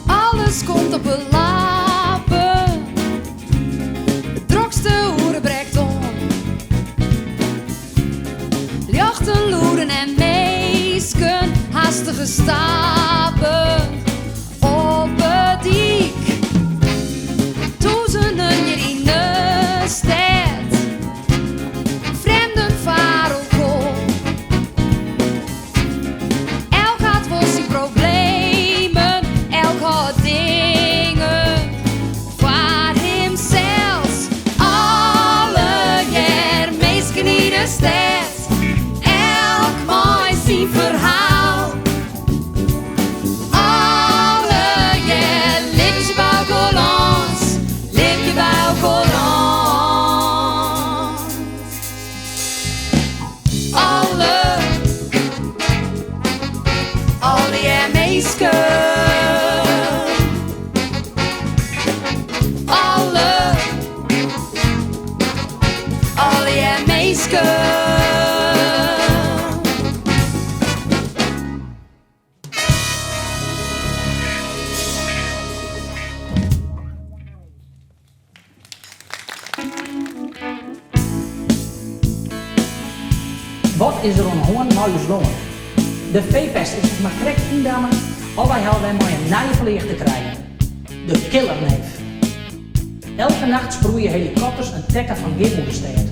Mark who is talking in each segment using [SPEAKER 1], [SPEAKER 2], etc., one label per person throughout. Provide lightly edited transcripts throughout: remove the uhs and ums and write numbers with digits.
[SPEAKER 1] Alles komt op 'e lapen, de drokste oere brekt oan. Ljochten, lûden en minsken, hastige stappen op 'e dyk. Tûzenen hjir yn 'e stêd, frjemden foar elkoar. Elk hat wol syn problemen, elk hâldt dingen foar himsels. Allegear minsken yn 'e stêd, elk mei syn ferhaal. Allegear libje se by elkoar lâns, libje by elkoar lâns. Alle, allegear minsken. Alle, allegear minsken.
[SPEAKER 2] Wat is der oan 'e hân mei ús lân? De feepest is ús mar krekt yndamme of wy hawwe wer mei in nije pleach te krijen, de killerneef. Elke nacht sproeie helikopters in tekke fan gif oer de stêd.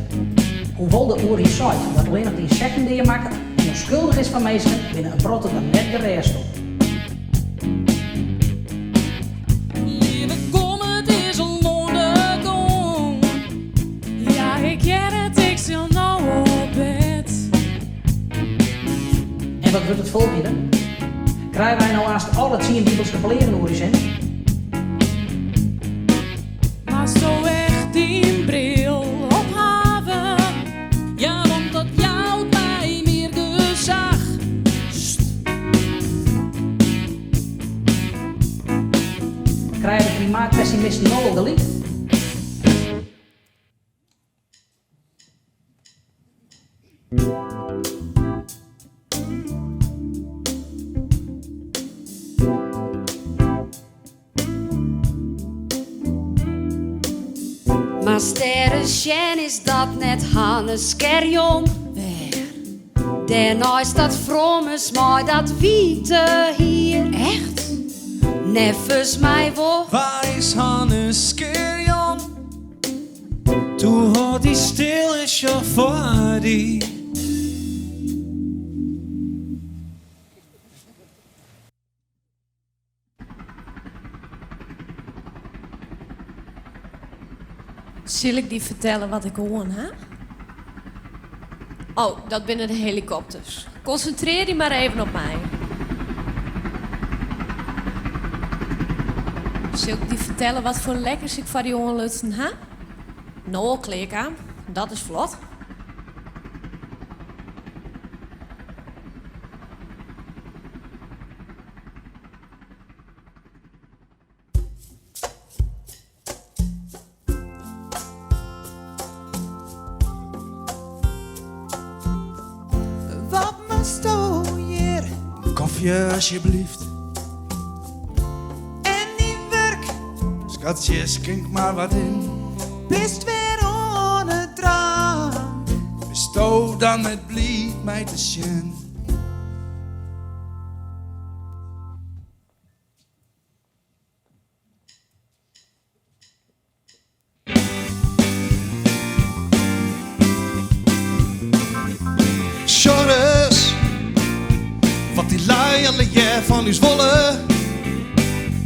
[SPEAKER 2] Hoewol de oerheid seit dat allinnich de ynsekten dea makket en ûnskuldich is foar minsken, binne in protte der net gerêst op.
[SPEAKER 1] Leave kom, it is al oan de gong.
[SPEAKER 3] Ja, ik hear it, ik sil no op bêd.
[SPEAKER 2] En wat wurdt it folgjende? Krije wy no aanst alle tsien bibelske pleagen oer ús hinne?
[SPEAKER 3] Moatsto echt dyn bril op hawwe?
[SPEAKER 1] Ja, want dat jout my mear gesach. Sst.
[SPEAKER 2] Krije de klimaatpessimisten no al gelyk?
[SPEAKER 1] Mar sterren sjen is dat net Hannes Scherjon?
[SPEAKER 3] Wêr?
[SPEAKER 1] Dêrneist dat frommes mei dat wite hier.
[SPEAKER 3] Echt?
[SPEAKER 1] Neffens my wol.
[SPEAKER 4] Wa is Hannes Scherjon? Toe hâld dy stil en sjoch foar dy.
[SPEAKER 3] Sil ik dy fertelle wat ik oan ha? Oh, dat binne de helikopters. Konsintrearje dy mar even op my. Sil ik dy fertelle wat foar lekkers ik foar dy oanlutsen ha? No al klearkaam, dat is flot.
[SPEAKER 4] Wat moatsto hjir? Kofje alsjeblieft. En dyn wurk? Skatsje, skink mar wat yn. Bist wer oan 'e drank. Bisto dan net bliid my te sjen? Sjoch ris, wat dy lui allegear fan ús wolle.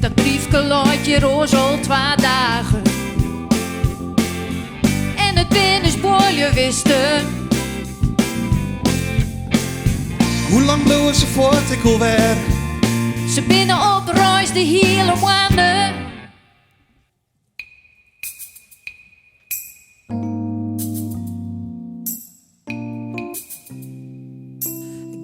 [SPEAKER 1] Dat briefke leit hjir oars al twa dagen. En it binne ús buorlju wisten.
[SPEAKER 4] Hoe lang bliuwe se fuort ek alwer?
[SPEAKER 1] Se binne op reis de hiele moanne.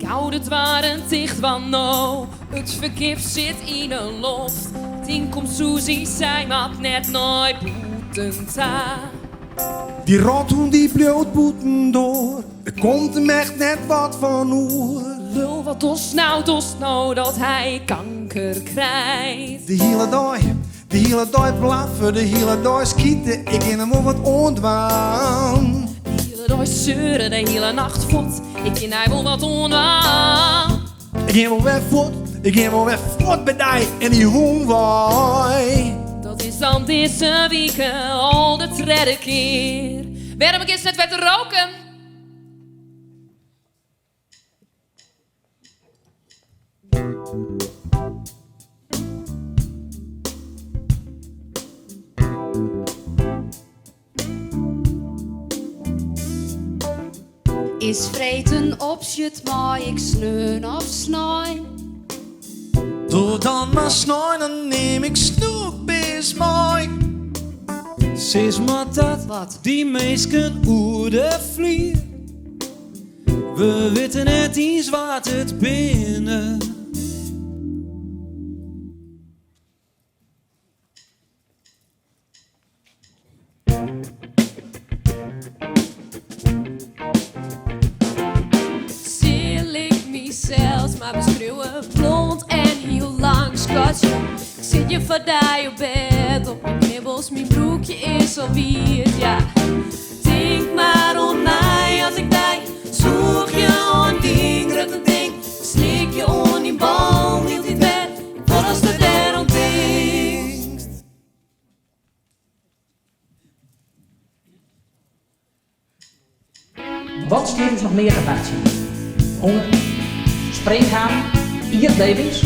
[SPEAKER 1] Gau de doarren ticht, want no, it fergif sit yn 'e loft. Tink om Suzy, sy moat net nei bûten ta.
[SPEAKER 4] Dy rothûn dy bliuwt bûtendoar, der komt him echt net wat fan oer.
[SPEAKER 1] Lul, wat dochst no, dochst no dat hy kanker krijt?
[SPEAKER 4] De hiele dei, de hiele dei blaffe, de hiele dei skite, ik kin him wol wat oandwaan.
[SPEAKER 1] De hiele dei seure, de hiele nacht fuort, ik kin dy wol wat oandwaan.
[SPEAKER 4] Ik gean wol wer fuort, ik gean wol wer fuort by dy en dy hûn wei.
[SPEAKER 1] Dat is dan dizze wike al de tredde kear. Wêrom begjinst net wer te roken?
[SPEAKER 5] Is freed in opsje, mei ik sneon of snein?
[SPEAKER 4] Doch dan mar snein, dan nim ik snoekbears mei.
[SPEAKER 6] Sis mar dat
[SPEAKER 5] Wat?
[SPEAKER 6] dy minsken oer de flier. We witte net iens wa't it binne.
[SPEAKER 3] Sil ik mysels mar beskriuwe, blond en hiel lang, skatsje. Ik sit hjir foar dy op bêd, op myn knibbels, myn broekje is al wiet, ja. Tink mar oan my as ik dy sûch je oan dyn grutte ding, slik je oan dyn bal hieltyd wer, ik wol datst der dêr oan tinkst.
[SPEAKER 2] Wat stiet ús noch mear te wachtsjen? Honger, sprinkhanen, ierdbevings?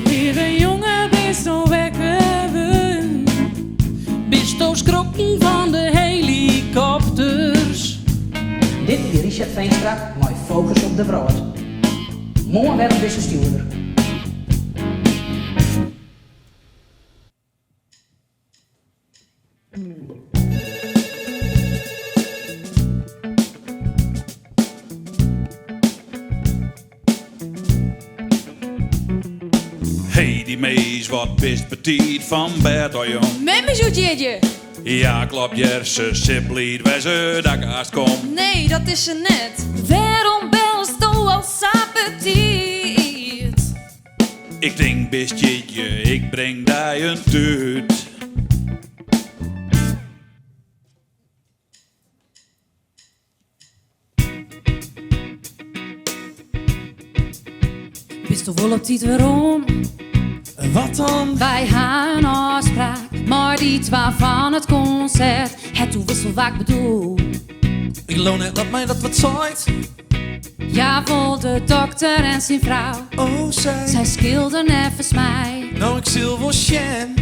[SPEAKER 7] Leave jonge, bisto wekker wurden?
[SPEAKER 8] Bisto skrokken fan de helikopters?
[SPEAKER 2] Dit wie Richard Veenstra mei Fokus op de Wrâld. Moarn wer op dizze stjoerder.
[SPEAKER 9] Hey dy Mees, wat bist betiid fan bêd ôf jong.
[SPEAKER 1] Mem is hjoed jierdei.
[SPEAKER 9] Ja klopt hear, se sil bliid wêze dat ik aanst kom.
[SPEAKER 1] Nee, dat is se net. Wêrom bellesto al sa betiid?
[SPEAKER 9] Ik tink bist jierdei, ik bring dy in tút.
[SPEAKER 5] Bisto wol op tiid werom?
[SPEAKER 6] Wat dan?
[SPEAKER 5] Wy ha in ôfspraak mei dy twa fan it konsert. Het do witst wol wa ik bedoel.
[SPEAKER 6] Ik leau net dat my dat wat seit.
[SPEAKER 5] Jawol, de dokter en syn frou.
[SPEAKER 6] Oh, sy.
[SPEAKER 5] Sy skilden neffens my.
[SPEAKER 6] No, ik sil wol sjen.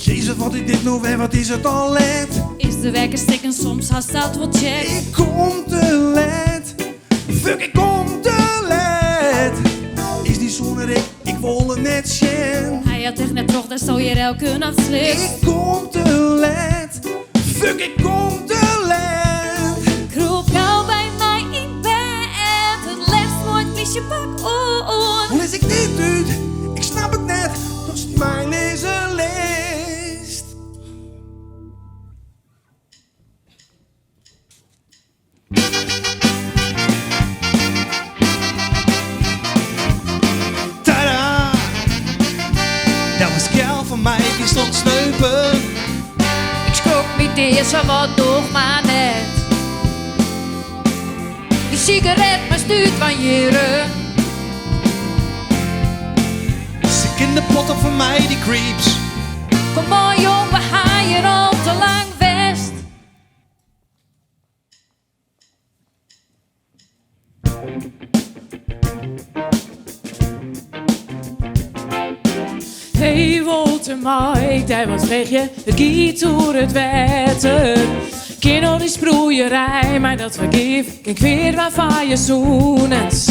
[SPEAKER 4] Jezus, wat is dit no wer, wat is it al let.
[SPEAKER 5] Is de wekker stikken, soms hast dat wol checkt.
[SPEAKER 4] Ik kom te let, fuck ik kom te let. Is dy zoon er ek, ik wol him net sjen.
[SPEAKER 5] Hy hat echt net troch datsto hjir elke nacht sliepst.
[SPEAKER 4] Ik kom te let, fuck ik kom te let.
[SPEAKER 5] Krûp gau by my yn bêd, it leafst mei it plysjepak oan.
[SPEAKER 4] Hoe lis ik dit út, ik snap it net, datst my lizze litst.
[SPEAKER 6] Tada! Dat was geil fan my, bist oan it sneupen.
[SPEAKER 5] Ik skrok my dea, sa wat doch mar net. Dy sigaret moatst út fan hjirre.
[SPEAKER 6] Se kin de pot op fan my, dy creeps.
[SPEAKER 5] Kom mei jong, we ha hjir al te lang west.
[SPEAKER 7] Hey Wolter, mei ik dy wat freegje? It giet oer it wetter. Kin al dy sproeierij, mar dat fergif kin kwead dwaan foar je sûnens.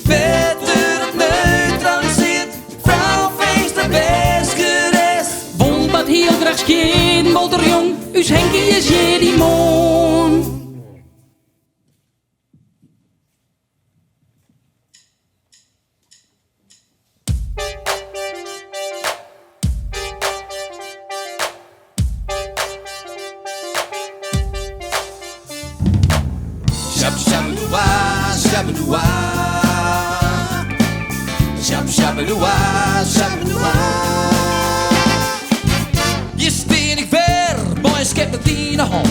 [SPEAKER 6] Wetter it neutraliseart, frou feest de bêst gerêst.
[SPEAKER 8] Wol wat hiel graach skjin, bolterjong, ús Henkie is hjir dy moarn.
[SPEAKER 6] Hjir stean ik wer mei in skep net yn 'e hân.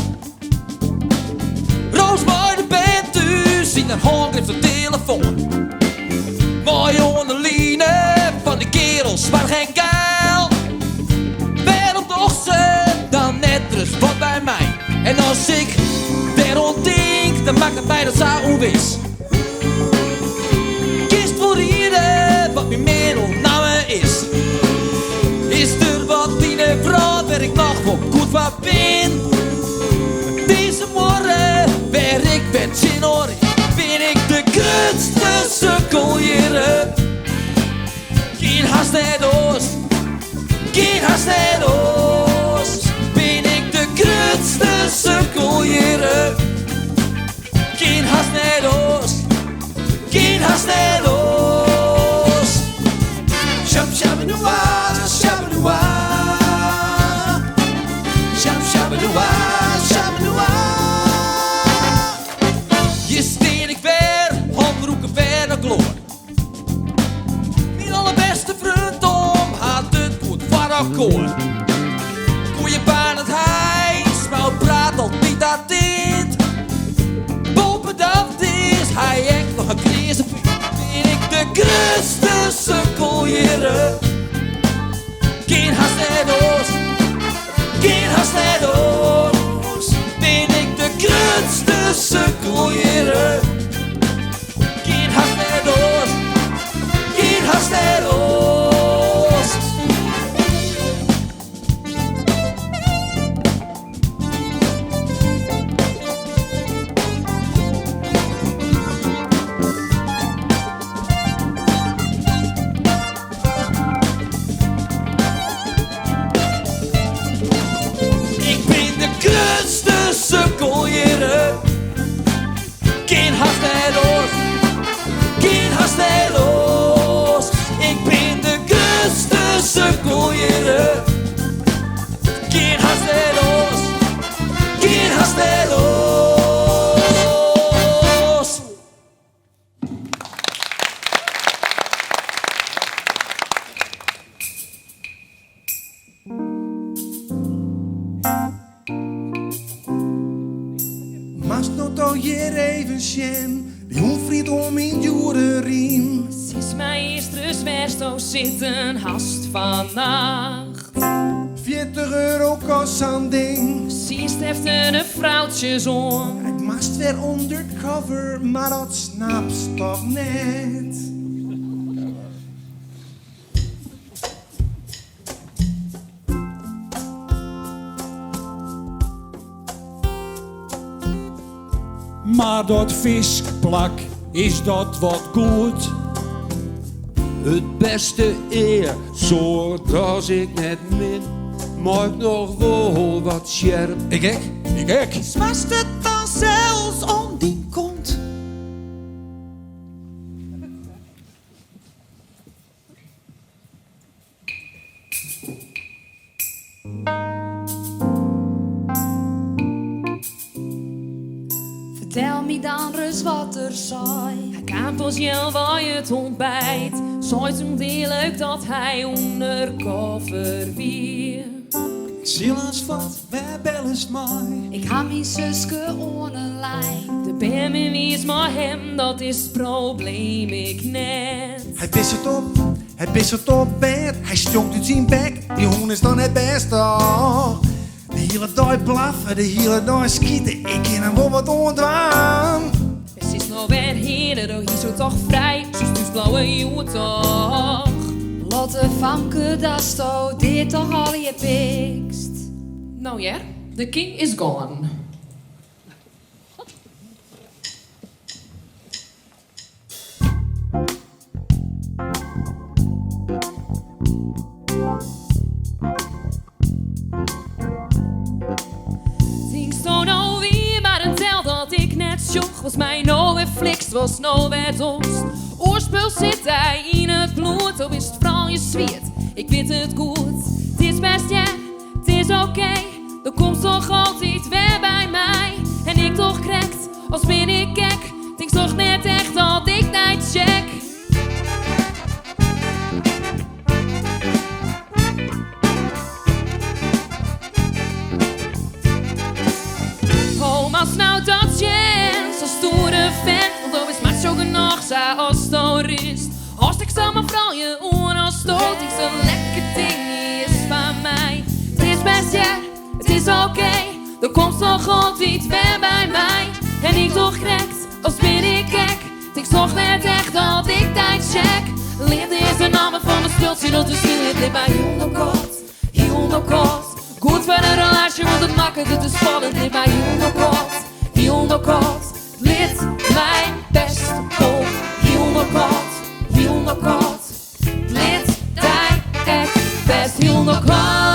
[SPEAKER 6] Roos mei de bern thús, yn har hân grypt de telefoan. Mei oan de line fan de kearel smoarch en geil. Wêrom docht se dan net ris wat by my? En as ik dêroan tink, dan makket my dat sa ûnwis. Kinst wol riede wat myn middelnamme is. Is der wat yn 'e wrâld wêr ik noch wol goed foar bin? Dizze muorre wêr ik wer tsjinoan rin, bin ik de grutste sukkel hjirre. Kin hast net oars, kin hast net oars. Bin ik de grutste sukkel hjirre. Kin hast net oars, kin hast net oars. Shab shabadoo shabadoo Shab shabadoo shabadoo Hjir stean ik wer, hannen rûke wer nei gloar. Myn allerbêste freon Tom hat it goed foar elkoar. Goeie baan it hy, smou praat altyd attint. Boppedat is hy ek noch in kreaze fint. Bin ik de grutste sukkel hjirre? Kin hast net oars, kin hast net oars. Bin ik de grutste sukkel hjirre? Kin hast net oars, kin hast net oars. Ik bin de grutste sukkel hjirre. Kin hast net oars, kin hast net oars. Ik bin de grutste sukkel hjirre. Kin hast net oars, kin hast net oars.
[SPEAKER 4] Moatst no toch hjir even sjen, dy hûn friet oan myn djoere riem.
[SPEAKER 1] Sis my earst ris wêr'tsto sitten hast fannacht.
[SPEAKER 4] 40 euro kost sa'n ding.
[SPEAKER 1] Siest efter de froutsjes oan.
[SPEAKER 4] Ik moast wer undercover, mar dat snapst toch net.
[SPEAKER 9] Mar dat fiskplak, is dat wat goed? It bêste ea, soart as ik net min, mei ik noch wol wat sjerp.
[SPEAKER 4] Ik ek, ik ek.
[SPEAKER 10] Smarst it dan sels oan dyn kont?
[SPEAKER 5] Fertel my dan ris wat er sei.
[SPEAKER 1] Hy kaam pas healwei it ontbijt. Sei toen earlik dat hy undercover wie.
[SPEAKER 6] Ik sil ris wat, wêr bellest mei?
[SPEAKER 5] Ik ha myn suske oan 'e lijn.
[SPEAKER 1] De bern binne wiis mei him, dat is it probleem ek net.
[SPEAKER 4] Hy pisset op, hy pisset op bêd, hy stjonkt út syn bek, dy hûn is dan net bêst toch? De hiele dei blaffe, de hiele dei skite, ik kin him wol wat oandwaan.
[SPEAKER 1] Wêr sitst no wer hinne, do hiest toch frij, soest thús bliuwe hjoed toch?
[SPEAKER 5] Lotte famke, datsto dit toch allegear pikst.
[SPEAKER 1] No hear, the king is gone. sjoch, watst my no wer flikst, watst no wer dochst. Oerspul sit dy yn it bloed, do bist frouljus-swiet, ik wit it goed. 't Is bêst hear, 't is okee, do komst toch altyd wer by my. En ik doch krekt as bin ik gek, tinkst toch net echt dat ik dy check. Oh, moatst no dat sjen, sa'n stoere fent, want do bist macho genôch sa as do rinst. Hâldst ek samar froulju oan as do tinkst in lekker ding is foar my. 't Is bêst hear, 't is okee, do komst toch altyd wer by my. En ik doch krekt as bin ik gek, tinkst toch net echt dat ik dy check. Leafde is de namme fan it spultsje dat we spylje, it lit my hielendal kâld, hielendal kâld. Goed foar in relaasje, want it makket it te spannend, lit my hielendal kâld, hielendal kâld. Lit my bêst wol hielendal kâld, hielendal kâld. Lit dy ek bêst hielendal kâld.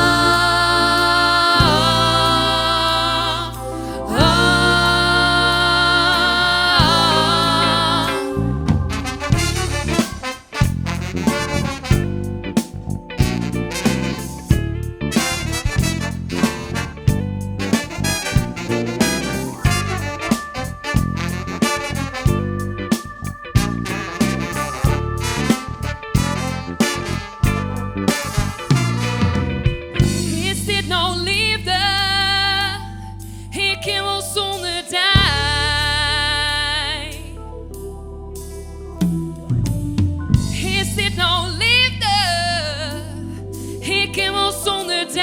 [SPEAKER 1] Is dit no leafde? Ik kin wol sûnder dy. Is dit no leafde? Ik kin wol sûnder dy.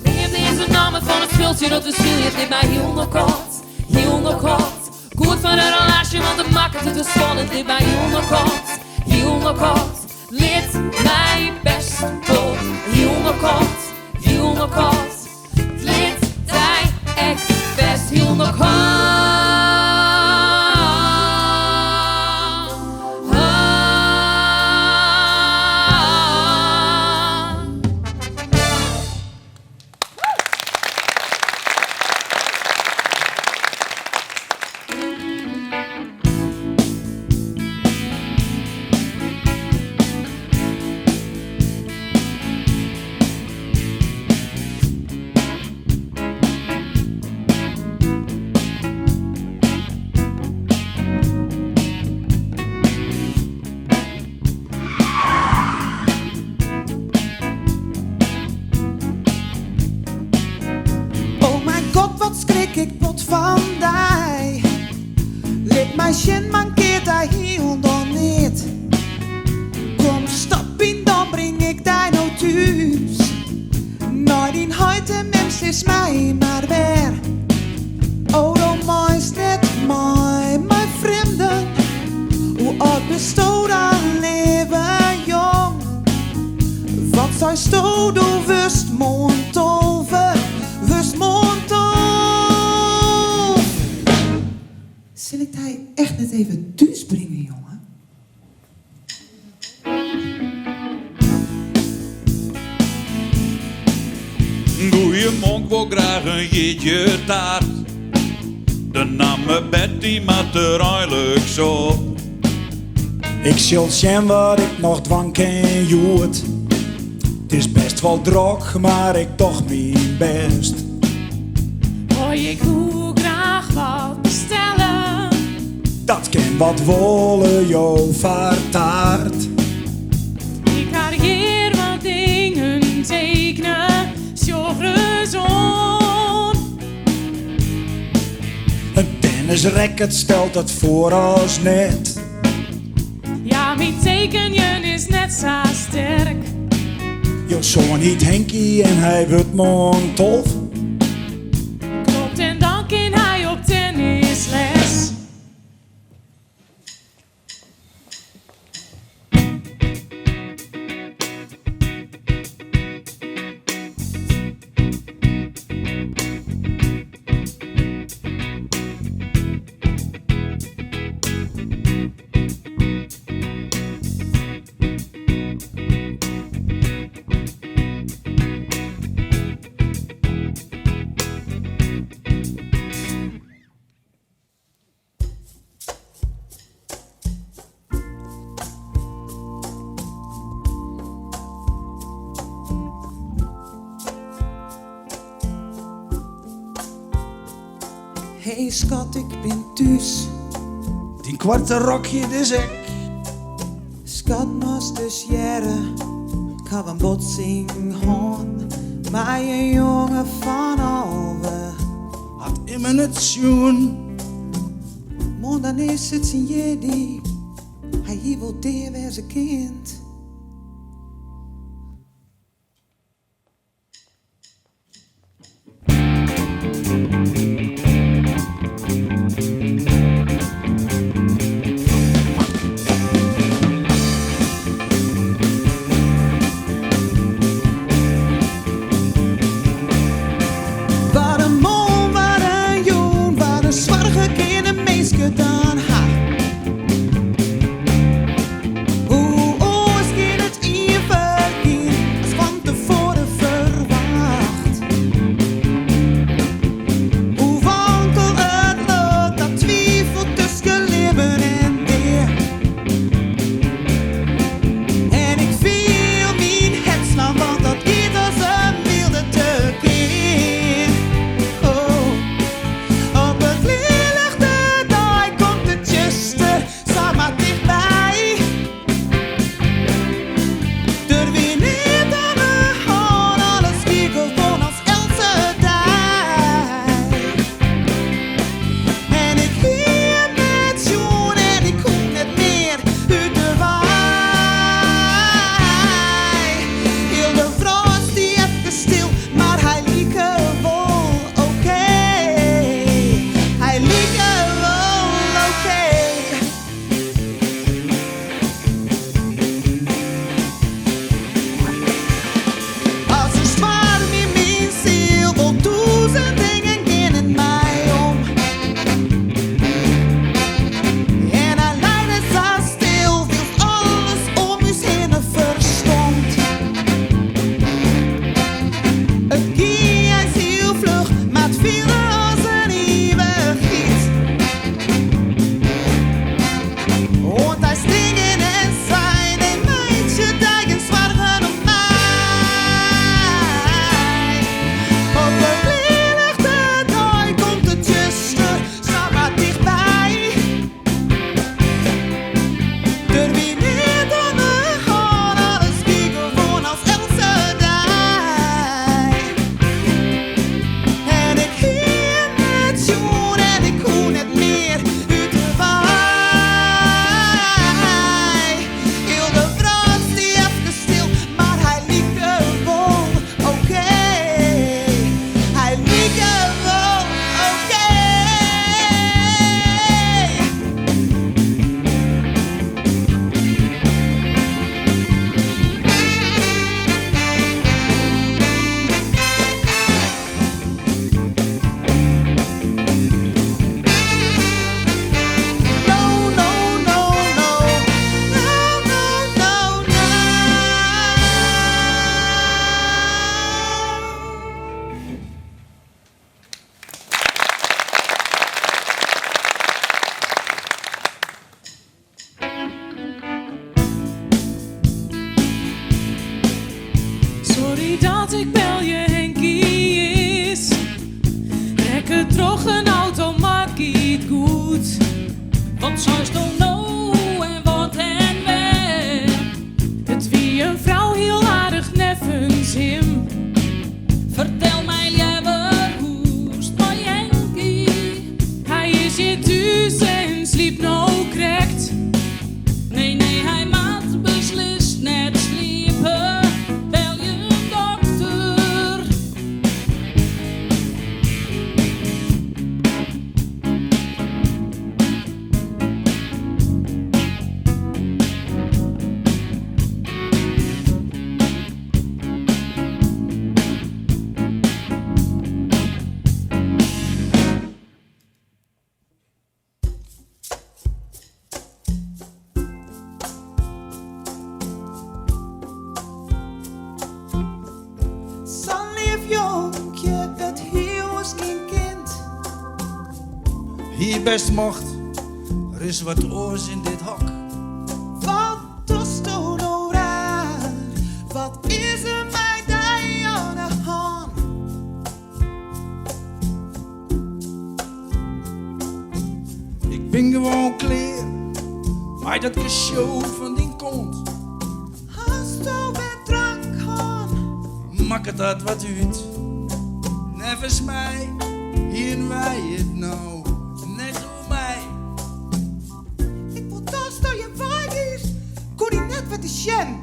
[SPEAKER 1] Leafde is de namme fan it spultsje dat we spylje. It lit my hielendal kâld, hielendal kâld. Goed foar in relaasje, want it makket it te spannend. Lit my hielendal kâld, hielendal kâld. Lit my bêst wol hielendal kâld, hielendal kâld. Lit dy ek bêst hielendal kâld.
[SPEAKER 10] Oh my god, wat skrik ik bot fan dy. Lit my sjen, mankeart dy hielendal neat. Kom, stap yn, dan bring ik dy no thús. Nei dyn heit en mem, sis my mar wêr. Oh, do meist net mei mei frjemden. Hoe âld bisto dan, leave jong? Wat seisto, do wurdst moarn 12, wurdst moarn 12.
[SPEAKER 11] Sil ik dy echt net even thús bringe, jonge?
[SPEAKER 9] Goeiemoarn, 'k wol graach in jierdeitaart. De namme Betty moat der einliks op.
[SPEAKER 4] Ik sil sjen wat ik noch dwaan kin hjoed. 't Is bêst wol drok, mar ik doch myn bêst.
[SPEAKER 7] Hoi, ik woe graach wat bestelle.
[SPEAKER 4] Dat kin, wat wolle jo foar taart?
[SPEAKER 7] Ik ha hjir wat dingen tekene, sjoch ris oan.
[SPEAKER 4] In tennisracket stelt dat foar as net.
[SPEAKER 7] Ja, myn tekenjen is net sa sterk.
[SPEAKER 4] Jo soan hyt Henkie en hy wurdt moarn 12.
[SPEAKER 7] Kloppet en dan kin hy op tennisles.
[SPEAKER 11] Hey skat, ik bin thús.
[SPEAKER 4] Dyn koarte rokje dus ek.
[SPEAKER 11] Skat, moatst dus hearre, ik haw in botsing hân mei in jonge fan 11.
[SPEAKER 4] Hat immen it sjoen?
[SPEAKER 11] Moarn dan is it syn jierdei, hy hie wol dea wêze kind. Wat in moarn, wat in jûn, wat in soargen kin in minske dan ha. Hoe oars kin it ien fergean as fan tefoaren ferwacht? Hoe wankel it lot dat twifelt tusken libben en dea? En ik fiel myn hert slaan, want dat giet as in wylde tekear. Oh. Op in klearlichte dei komt it tsjuster samar tichtby. Der wie neat oan de hân, alles wie gewoan as eltse dei. En ik hie him net sjoen en ik koe net mear út de wei. Hiel de wrâld stie efkes stil, mar hy like wol okee. Hy like wol okee. As in stoarm yn myn siel, wol tûzen dingen gean yn my om. En hy lei dêr sa stil, wylst alles om ús hinne ferstomt. It gie eins hiel fluch, mar it fielde as in ivichheid. Oant hy stinge en sei, nee, meitsje dy gjin soargen om my. Op in klearlichte dei komt it tsjuster samar tichtby. Der wie neat oan de hân, alles wie gewoan as eltse dei. En ik hie him net sjoen en ik koe net mear út de wei. Hiel de wrâld stie efkes stil, mar hy like wol okee. Hy like wol okee. No, no, no, no, no, no, no, no.
[SPEAKER 7] Sorry dat ik belje, Henkie is. Rekke troch in auto, mar giet goed.
[SPEAKER 8] Wat seisto no en wat en wêr?
[SPEAKER 7] It wie in frou hiel aardich neffens him.
[SPEAKER 8] Fertel my leaver hoe'st mei Henkie.
[SPEAKER 7] Hy is hjir thús en sliept no krekt.
[SPEAKER 8] Nee, nee, hy moat beslist net sliepe. Belje in dokter.
[SPEAKER 11] Sa'n leaf jonkje, it hie oars gjin kind.
[SPEAKER 4] Hie bêst mocht, der is wat oars yn dit hok.
[SPEAKER 11] Wat dochsto no raar? Wat is der mei dy oan 'e hân?
[SPEAKER 4] Bin gewoan klear mei dat gesjo fan dyn kont.
[SPEAKER 10] Hasto wer drank hân?
[SPEAKER 4] Makket dat wat út? Neffens my hienen wy it no net oer my.
[SPEAKER 10] Ik wol datsto hjir wei giest. Koe dy net wer te sjen.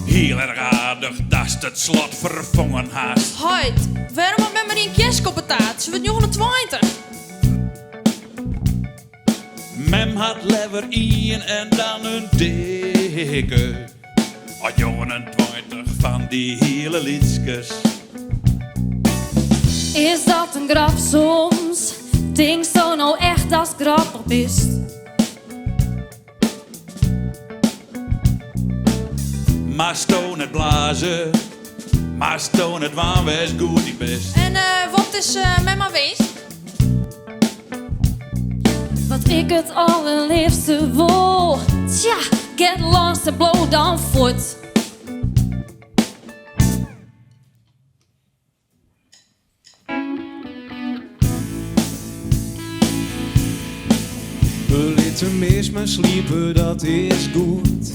[SPEAKER 9] Hiel erch aardich datst it slot ferfongen hast.
[SPEAKER 1] Heit, wêrom hat mem mar ien kerske op 'e taart? Se wurdt 29.
[SPEAKER 9] Mem hat leaver ien en dan in dikke. As 29 fan dy hiele lytskes.
[SPEAKER 5] Is dat in grap soms? Tinksto no echt datst grappich bist?
[SPEAKER 9] Moatsto net blaze, moatsto net dwaan wêr'tst goed yn bist.
[SPEAKER 1] En wat is mem har winsk?
[SPEAKER 5] Wat ik it allerleafste wol, tsja, get lost en bliuw dan fuort.
[SPEAKER 12] Lit him earst mar sliepe, dat is goed.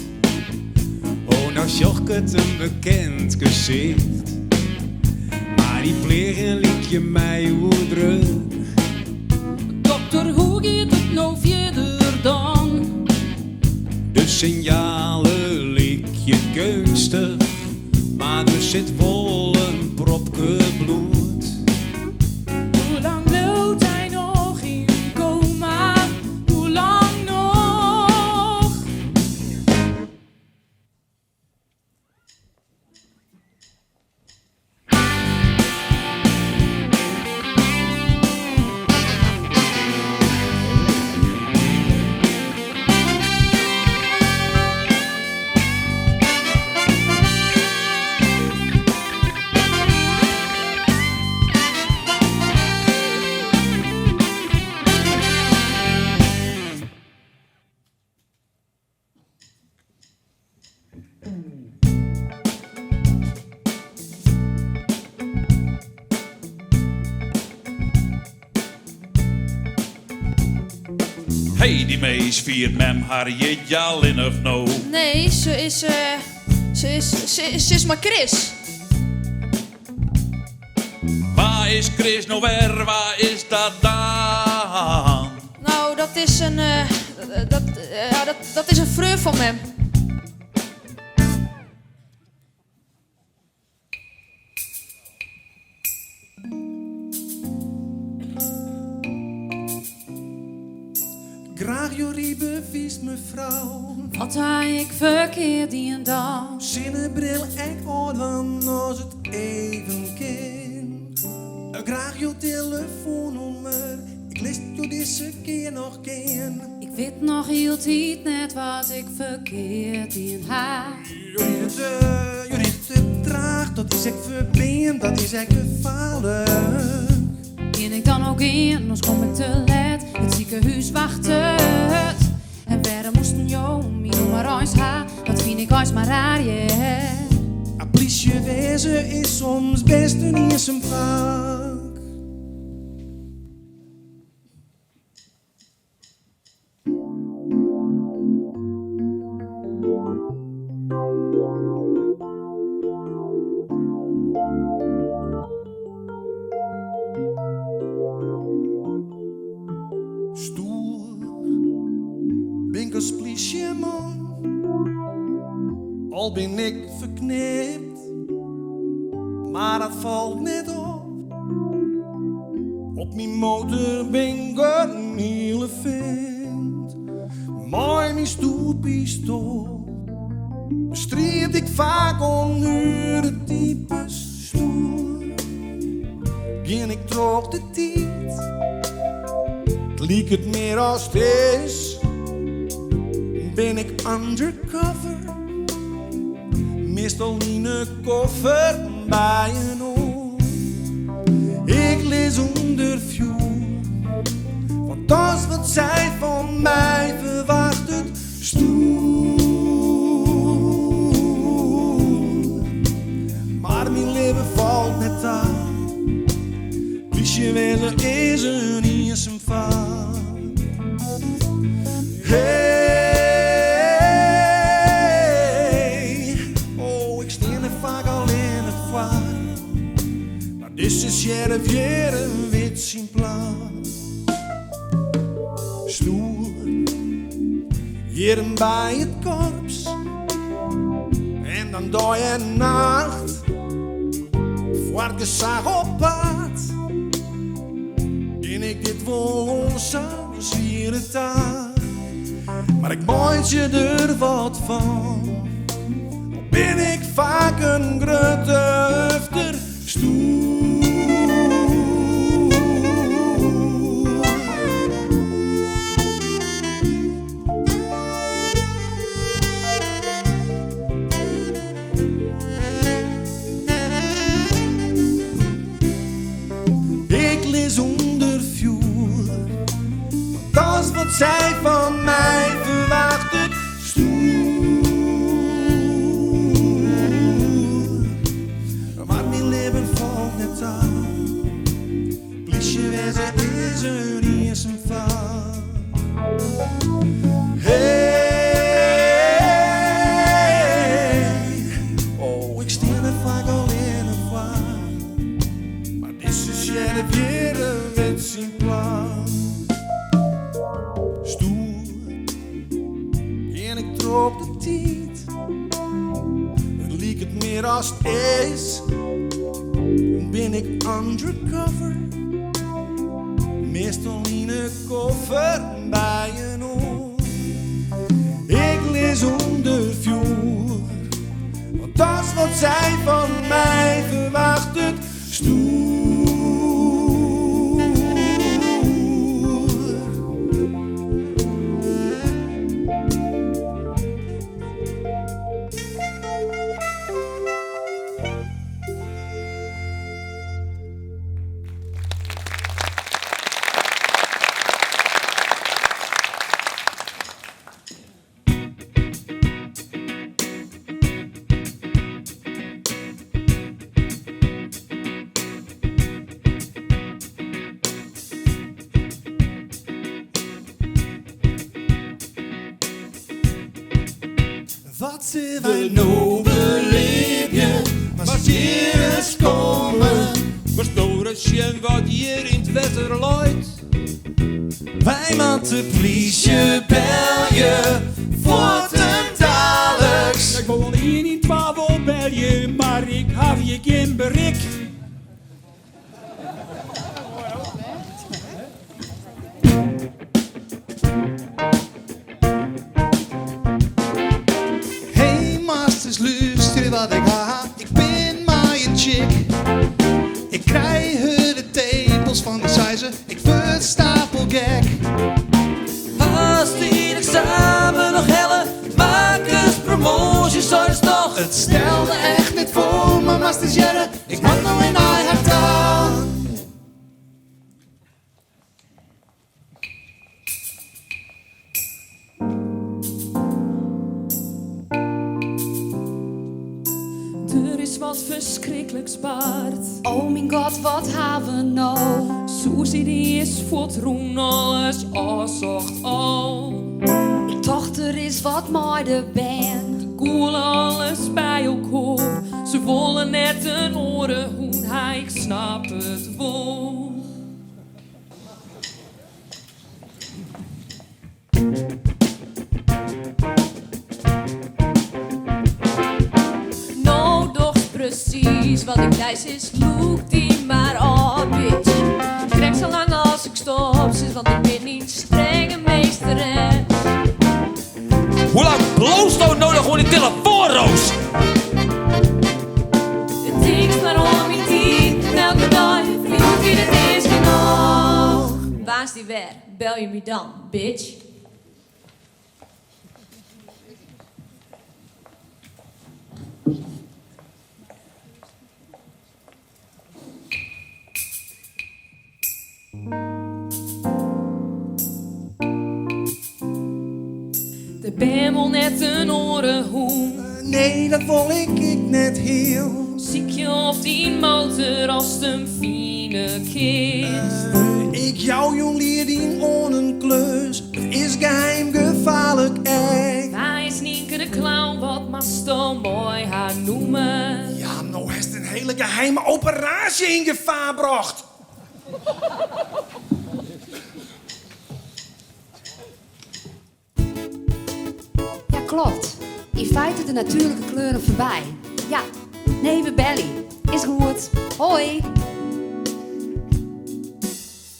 [SPEAKER 12] Oh, no sjoch ik it, in bekend gesicht. Mar dy pleagen lykje my oerdreaun.
[SPEAKER 8] Dokter, hoe giet it no fierder dan?
[SPEAKER 12] De sinjalen lykje geunstich, mar der sit wol in propke bloed.
[SPEAKER 7] Hoe lang bliuwt hy noch yn koma? Hoe lang noch?
[SPEAKER 9] Hey, dy Mees fiert mem har jierdei allinnich no.
[SPEAKER 1] Nee, se is, se is, se is mei Chris.
[SPEAKER 9] Wa is Chris no wer, wa is dat dan?
[SPEAKER 1] No, dat is in, dat, ja, dat is in freon fan mem.
[SPEAKER 4] Graach jo rydbewiis, mefrou.
[SPEAKER 5] Wat ha ik ferkeard dien dan?
[SPEAKER 4] Sinnebril ek ôfdwaan as it even kin. Graach jo telefoannûmer, ik lit jo dizze kear noch gean.
[SPEAKER 5] Ik wit noch hieltyd net wat ik ferkeard dien ha.
[SPEAKER 4] Jo ride te, jo ride te traach, dat is ek ferbean, dat is ek gefaarlik.
[SPEAKER 5] Kin ik dan no gean, oars kom ik te let, it sikehûs wachtet. En wêrom moasten jo myn nûmer eins ha, dat fyn ik eins mar raar, hear.
[SPEAKER 4] Plysje wêze is soms bêst in iensum fak. Stoer bin ik as plysjeman, al bin ik ferknipt, mar dat falt net op. Op myn motor bin ik in hiele fint, mei myn stoer pistoal bestriid ik faak ûnnuere types. Stoer gean ik troch de tiid, it liket mear as it is. Bin ik undercover, meastal yn 'e koffer by in oar. Ik lis ûnder fjoer. Want dat is wat sy fan my ferwachtet. Stoer. Mar myn libben falt net ta. Plysje wêze is in iensum fak. Hey, oh, ik stean der faak allinnich foar. Mar dizze sheriff hjir wit syn plak. Stoer, jierren by it korps. En dan dei en nacht foar it gesach op paad. Kin ik dit wol oan sa'n swiere taak? Mar ik meitsje der wat fan. Al bin ik faak in grutte hufter. Stoer. Ik lis ûnder fjoer, want dat is wat sy fan my ferwachtet. Stoer, mar myn libben falt net ta. Plysje wêze is in iensum fak. Hey, oh, ik stean der faak allinnich foar. Mar dizze sheriff hjir wit syn plak. Stoer, gean ik troch de tiid. It liket mear as it is. Bin ik undercover? Meastal yn 'e koffer by in oar. Ik lis ûnder fjoer, want dat is wat sy fan my ferwachtet. Stoer. Wat sille wy no belibje? Moatst hjir ris komme.
[SPEAKER 9] Moatst no ris sjen wat hjir yn it wetter leit.
[SPEAKER 4] Wy moatte plysje belje, fuortendaliks.
[SPEAKER 9] Ik wol al ien ien twa wol belje, mar ik haw hjir gjin berik.
[SPEAKER 4] Hey, moatst ris lústerje wat ik ha. Ik bin mei in chick. Ik krij hurde tepels fan dy, sei se. Ik wurd stapelgek.
[SPEAKER 6] Hast dyn eksamen noch helle? Makkest promoasje, seidest toch?
[SPEAKER 4] It stelde echt net folle, mar moatst ris hearre, ik moat no wer nei har ta.
[SPEAKER 1] Der is wat ferskrikliks bard.
[SPEAKER 5] Oh myn God, wat ha we no?
[SPEAKER 1] Suzy dy is fuortrûn, alles ôfsocht al.
[SPEAKER 5] Ik tocht der is wat mei de bern.
[SPEAKER 1] Dy gûle alles by elkoar. Se wolle net in oare hûn ha, ik snap it wol.
[SPEAKER 3] No dochst presys wat ik dy sis, lûk dy mar ôf, bitch. Krekt sa lang as ik stop sis, want ik bin dyn strenge meesteres.
[SPEAKER 6] Hoe lang bliuwsto no noch oan dy telefoan, Roos?
[SPEAKER 3] Tinkst mar oan myn tiid, elke dei, ferline tiid it is genôch. Woansdei wer, belje my dan, bitch.
[SPEAKER 1] bern wol net in oare hûn.
[SPEAKER 4] Nee, dat wol ik ek net hiel.
[SPEAKER 1] Sykje op dyn motor ast him fine kinst.
[SPEAKER 4] Ik jou jûn lieding oan in klus. It is geheim gefaarlik ek.
[SPEAKER 1] Wa is Nynke de Clown, wat moatsto mei har noeme?
[SPEAKER 4] Ja, no hast in hele geheime operaasje yn gefaar brocht.
[SPEAKER 5] Ja, klopt. Yn feite de natuerlike kleuren foarby. Ja, nee, we belje. Is goed. Hoi.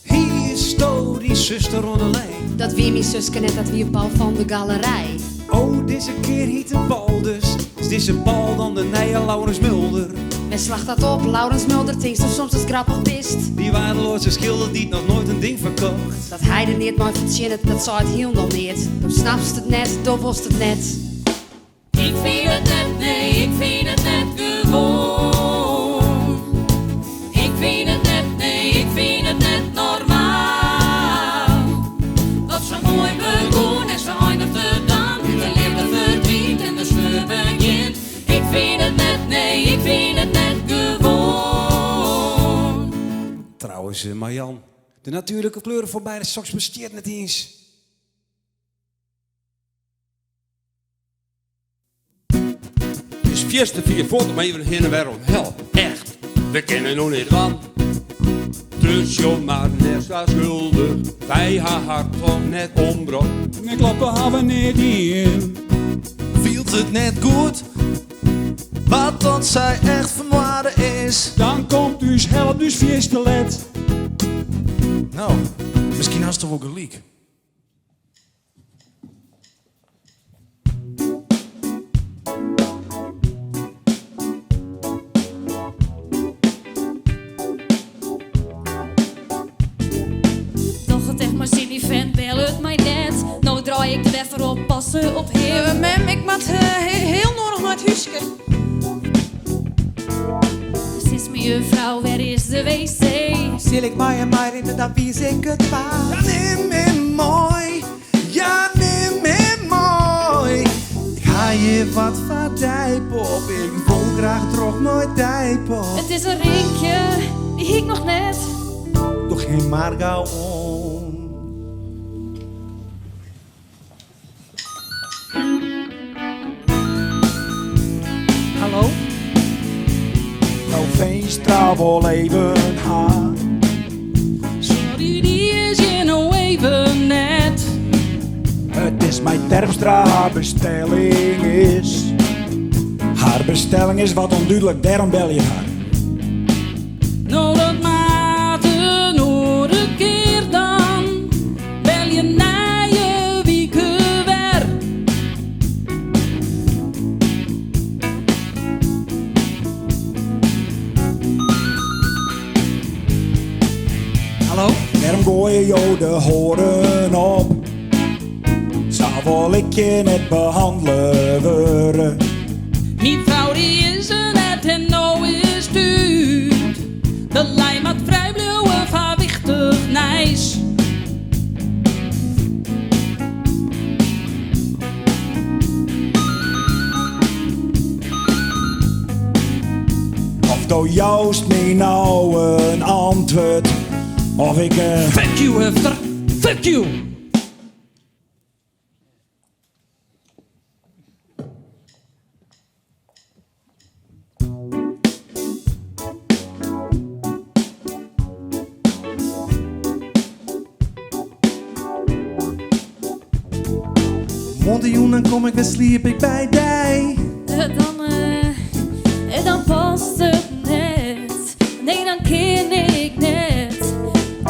[SPEAKER 12] Hiesto dyn suster oan de lijn?
[SPEAKER 5] Dat wie myn suske net, dat wie Paul fan de galerij.
[SPEAKER 12] Oh, dizze kear hyt er Paul dus. Is dizze Paul dan de nije Laurens Mulder?
[SPEAKER 5] Wêr slacht dat op? Laurens Mulder, tinksto soms datst grappich bist?
[SPEAKER 12] Dy waardeloaze skilder dy't noch noait in ding ferkocht.
[SPEAKER 5] Dat hy der neat mei fertsjinnet, dat seit hielendal neat. Do snapst it net, do wolst it net.
[SPEAKER 1] Ik fyn it net, nee, ik fyn it net gewoan. Ik fyn it net, nee, ik fyn it net normaal. Dat sa moai begûn en sa eindigt it dan. De leafde ferdwynt en de sleur begjint. Ik fyn it net, nee, ik fyn it net gewoan.
[SPEAKER 12] Trouwens, Marjan, de natuerlike kleuren foarby, soks bestiet net iens.
[SPEAKER 9] It is fierste fier fuort om even hinne wer om help. Echt, we kinne no neat dwaan. Dus jo mar net sa skuldich, wy ha har toch net ombrocht.
[SPEAKER 13] Nee, klopt, we hawwe neat dien.
[SPEAKER 6] Fielt it net goed? Wat as sy echt fermoarde is?
[SPEAKER 13] Dan komt ús help dus fierste let.
[SPEAKER 4] No, miskien hasto wol gelyk.
[SPEAKER 3] Doch it echt mei sin, dy fent bellet my net. No draai ik de weffer op, passe op him.
[SPEAKER 10] Eh, mem, ik moat hiel noadich nei it húske.
[SPEAKER 3] Sis my juffrou, wêr is de WC?
[SPEAKER 10] Sil ik mei him meirinne, dan wiis ik it paad.
[SPEAKER 4] Ja, nim him mei, ja, nim him mei. Ik ha hjir wat foar dy, pop. Ik wol graach troch nei dy, pop.
[SPEAKER 3] It is in rinkje, dy hie ik noch net.
[SPEAKER 4] Doch him mar gau oan.
[SPEAKER 2] Hallo?
[SPEAKER 13] No, Veenstra wol even ha.
[SPEAKER 8] Sorry, dy is hjir no even net.
[SPEAKER 13] It is mei Terpstra har bestelling is. Har bestelling is wat ûndúdlik, dêrom belje ik har.
[SPEAKER 8] No, dat moat in oare kear dan. Belje nije wike wer.
[SPEAKER 2] Hallo?
[SPEAKER 13] Wêrom goaie jo de hoaren op? Sa wol ik je net behannele wurde.
[SPEAKER 8] Myn frou dy is der net en no is 't út. De lijn moat frij bliuwe foar wichtich nijs.
[SPEAKER 13] Of do joust my no in antwurd, of ik.
[SPEAKER 8] Fuck you, Hufter. Fuck you!
[SPEAKER 4] Moarntejûn dan kom ik wer sliep ik by dy.
[SPEAKER 3] Dan, eh, dan past it net. Nee, dan kin ik net.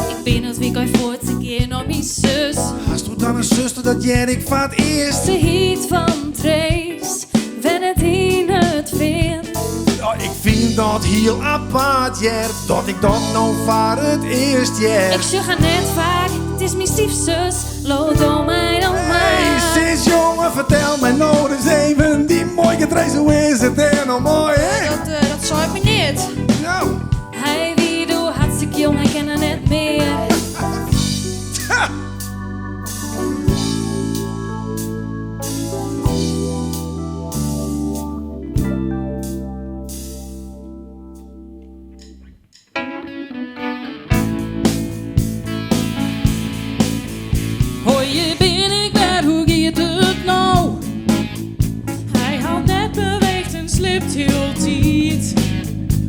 [SPEAKER 3] Ik bin it wykein fuort, ik gean nei myn sus.
[SPEAKER 4] Hasto dan in suster, dat hear ik foar it earst.
[SPEAKER 3] Se hyt Van Trees, wennet yn it Fean.
[SPEAKER 4] Ja, ik fyn dat hiel apart, hear, dat ik dat no foar it earst hear.
[SPEAKER 3] Ik sjoch har net faak, it is myn styfsus, leau do my dan
[SPEAKER 4] Hey,
[SPEAKER 3] mar.
[SPEAKER 4] sis jonge, fertel my no ris even, dy muoike Trees, hoe is it dêr no mei, hè?
[SPEAKER 1] Dat, eh, dat seit my neat.
[SPEAKER 4] Nou.
[SPEAKER 3] Hy wie doe hartstikke jong, hy ken har net mear.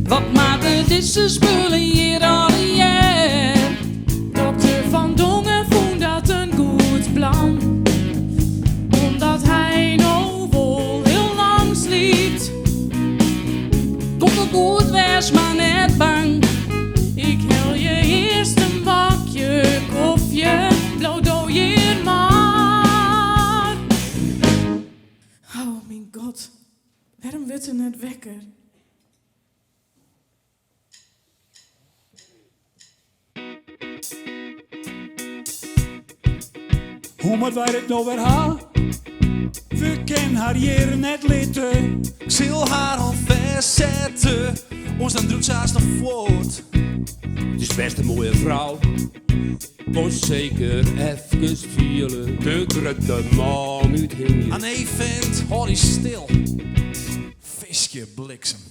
[SPEAKER 8] Wat makke dizze spullen hjir allegear?
[SPEAKER 7] Dokter Van Dongen fûn dat in goed plan. Omdat hy no wol hiel lang sliept.
[SPEAKER 8] Komt wol goed, wês mar net bang.
[SPEAKER 7] Ik helje earst in bakje kofje, bliuw do hjir mar. Oh myn God, wêrom wurdt er net wekker?
[SPEAKER 13] Hoe moatte wy dit no wer ha? We kin har hjir net litte.
[SPEAKER 4] Ik sil har al fêstsette, oars dan drûpt se hast noch fuort.
[SPEAKER 9] It is bêst in moaie frou, wol seker efkes fiele de grutte man úthingje.
[SPEAKER 4] Ah nee fint, hâld dy stil. Fiskje bliksem.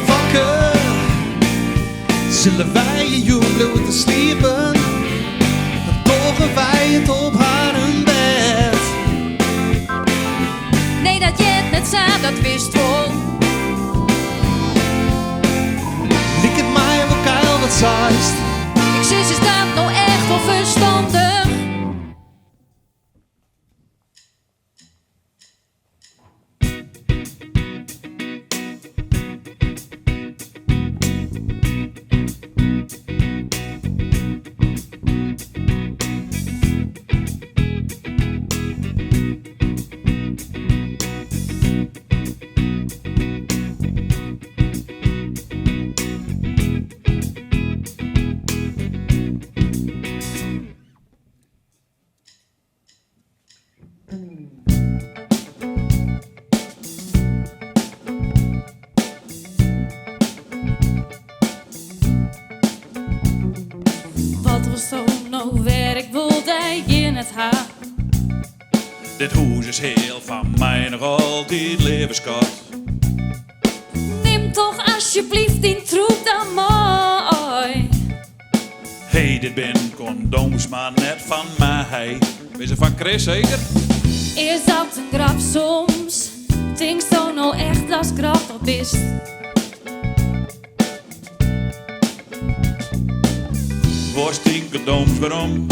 [SPEAKER 4] Wakker, sille wy jûn bliuwe te sliepen? Dan dogge wy it op harren bêd.
[SPEAKER 1] Nee, dat heart net sa, dat witst wol.
[SPEAKER 4] Liket my wol keil wat seist.
[SPEAKER 1] Ik sis, is dat no echt wol ferstannich? Wat wolsto no wer? Ik wol dy hjir net ha.
[SPEAKER 14] Dit hûs is heal fan my noch altyd, leave skat.
[SPEAKER 1] Nim toch asjebleaft dyn troep dan mei.
[SPEAKER 14] Hé, dit bin kondooms, mar net fan my. Binne se fan Chris seker?
[SPEAKER 1] Is dat in grap soms? Tinksto no echt datst grappich bist?
[SPEAKER 14] Wolst dyn kondooms werom?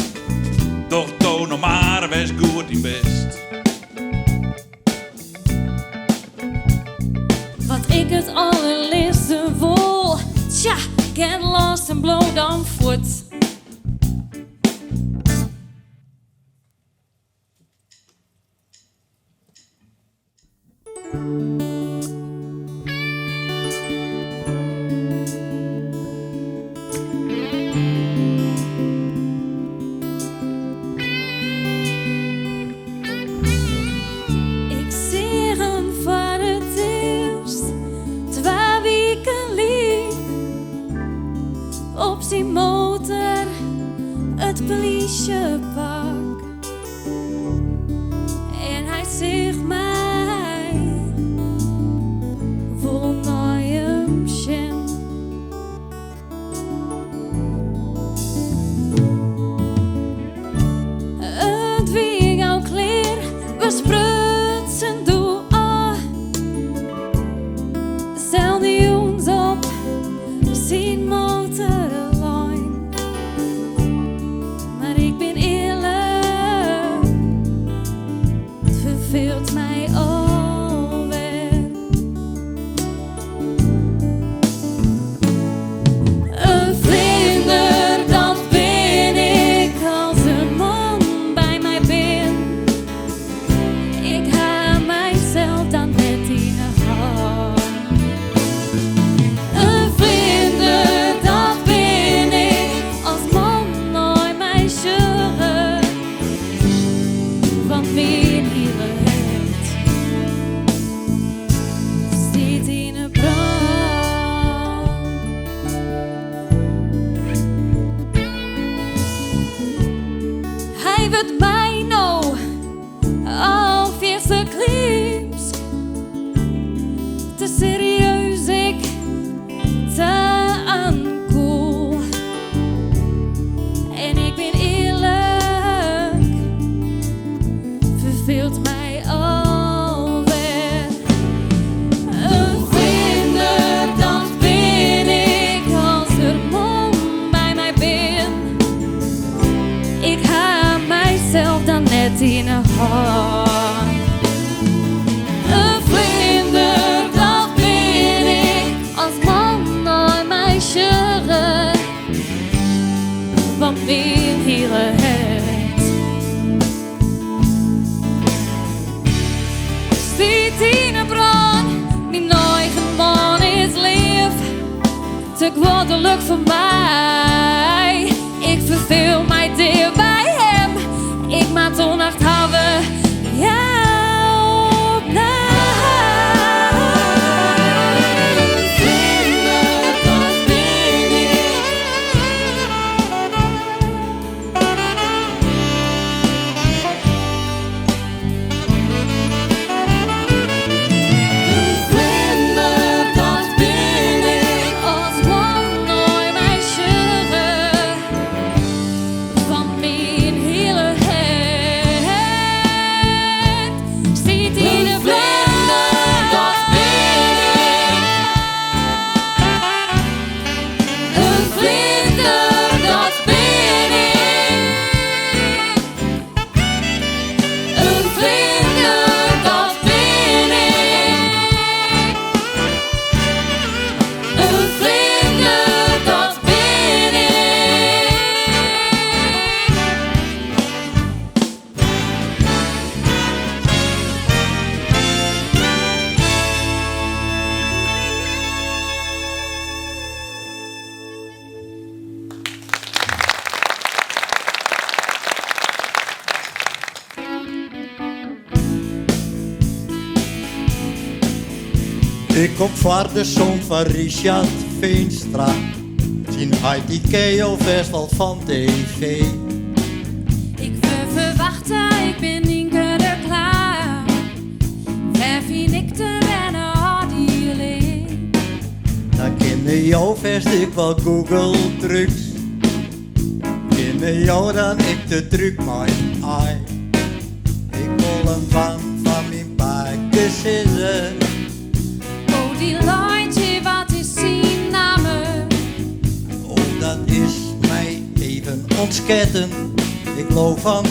[SPEAKER 14] Doch do no mar wêrst goed yn bist.
[SPEAKER 1] Wat ik it allerleafste wol, tsja, get lost en bliuw dan fuort. Ik seach him foar it earst twa wiken lyn op syn motor it plysjepak. En hy seach my wol nei him sjen. It wie gau klear, we sprutsen doe ôf. Deselde jûns op syn motor lein. Mar ik bin earlik, it ferfeelt my alwer. In flinder, dat bin ik as in man by my bin. Ik ha mysels dan net yn 'e hân. In flinder, dat bin ik as man nei my sjogge. Want myn hiele hert stiet yn 'e brân. Hy wurdt my no al fierste klymsk. Te serieus, ik te uncool. En ik bin earlik, yn 'e hân. In flinder, dat bin ik, as man nei my sjogge, want myn hiele hert stiet yn 'e brân. Myn eigen man is leaf, te guodlik foar my. Ik ferfeel my dea by him, ik moat oandacht hawwe, ja opnij. In flinder, dat bin ik. In flinder, dat bin ik, as man nei my sjogge, want myn hiele hert stiet yn 'e flinder, dat bin ik. In flinder, dat bin ik. In flinder, dat bin ik. In flinder, dat bin ik.
[SPEAKER 15] Ik kom foar de soan fan Richard Veenstra. Syn heit dy ken jo fêst al fan TV.
[SPEAKER 5] Ik wurd ferwachte, ik bin Nynke de Clown. Wêr fyn ik de berne-ôfdieling?
[SPEAKER 15] Dan kinne jo fêst ek wol Google trucs. Kinne jo dan ek de trúk mei ai? Ik wol him dwaan fan myn pakesizzer.
[SPEAKER 5] Oh, dy leit hjir, wat is syn namme?
[SPEAKER 15] Oh, dat is my even ûntsketten. Ik leau fan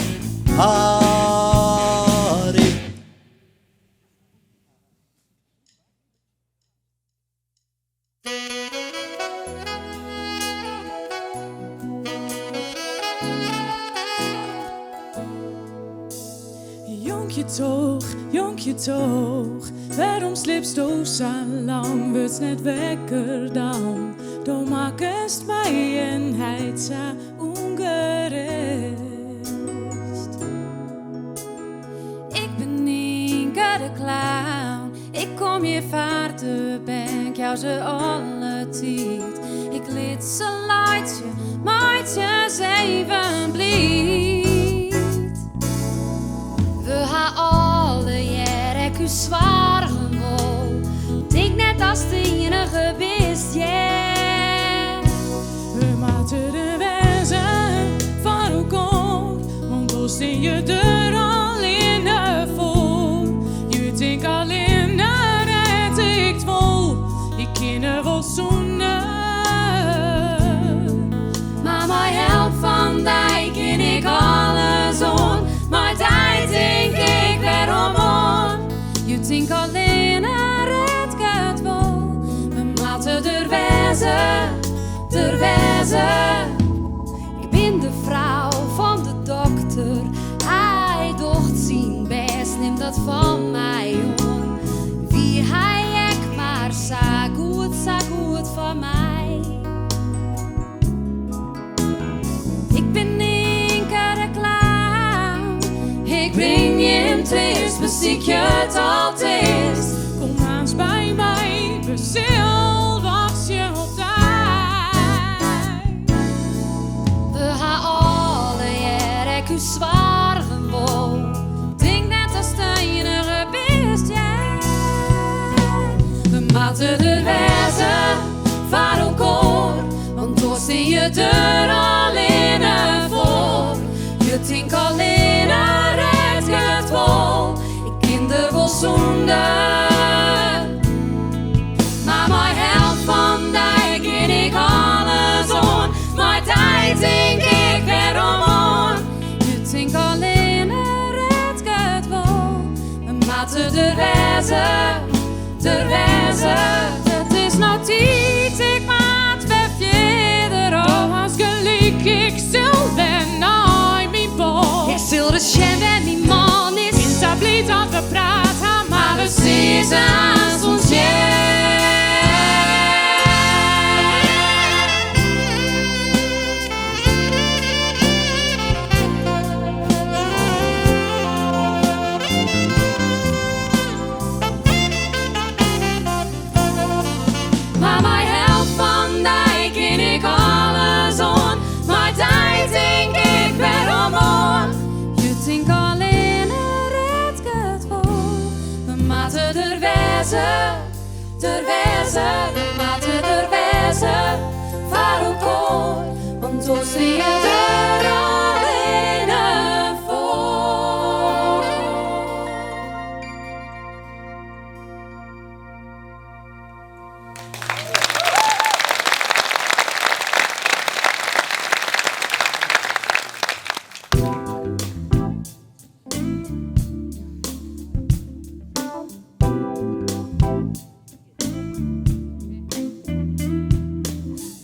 [SPEAKER 15] Harry.
[SPEAKER 7] Jonkje toch, jonkje toch, wêrom sliepsto sa lang? Wurdst net wekker dan? Do makkest my en heit sa ûngerêst.
[SPEAKER 5] Ik bin Nynke de Clown, ik kom hjir foar de bern, 'k jou se alle tiid. Ik lit se laitsje, meitsje se even bliid. We ha allegear ek ús soargen wol. Tink net datst de iennige bist, yeah.
[SPEAKER 7] We moatte der wêze foar elkoar, want oars stean je der allinne foar. Je tinke allinne red ik it wol, ik kin der wol sûnder.
[SPEAKER 1] Mar mei help fan dy kin ik alles oan. Mei dy tink ik wer oan moarn.
[SPEAKER 5] Je tinke allinne red ik it wol. We moatte der wêze, der wêze. Ik bin de frou fan de dokter. Hy docht syn bêst, nim dat fan my oan. Wie hy ek mar sa goed, sa goed foar my. Ik bin Nynke de Clown. Ik bring jim treast, besykje it alteast.
[SPEAKER 7] Kom aanst by my, we sille wachtsje op dy.
[SPEAKER 1] We ha allegear ek ús soargen wol.
[SPEAKER 5] Tink net datst de iennige bist, yeah.
[SPEAKER 1] We moatte der wêze foar elkoar, want oars stean je der allinne foar. Je tinke allinne red ik it wol, ik kin der wol sûnder. Mar mei help fan dy kin ik alles oan. Mei dy tink ik wer oan moarn.
[SPEAKER 5] Je tinke allinne se aanst ûntstjer. Mar mei help fan dy kin ik alles oan. Mei dy tink ik wer oan moarn. Je tink allinne red 'k it wol. We moatte der wêze, der wêze. We moatte der wêze foar elkoar. Want oars stean je der allinne foar.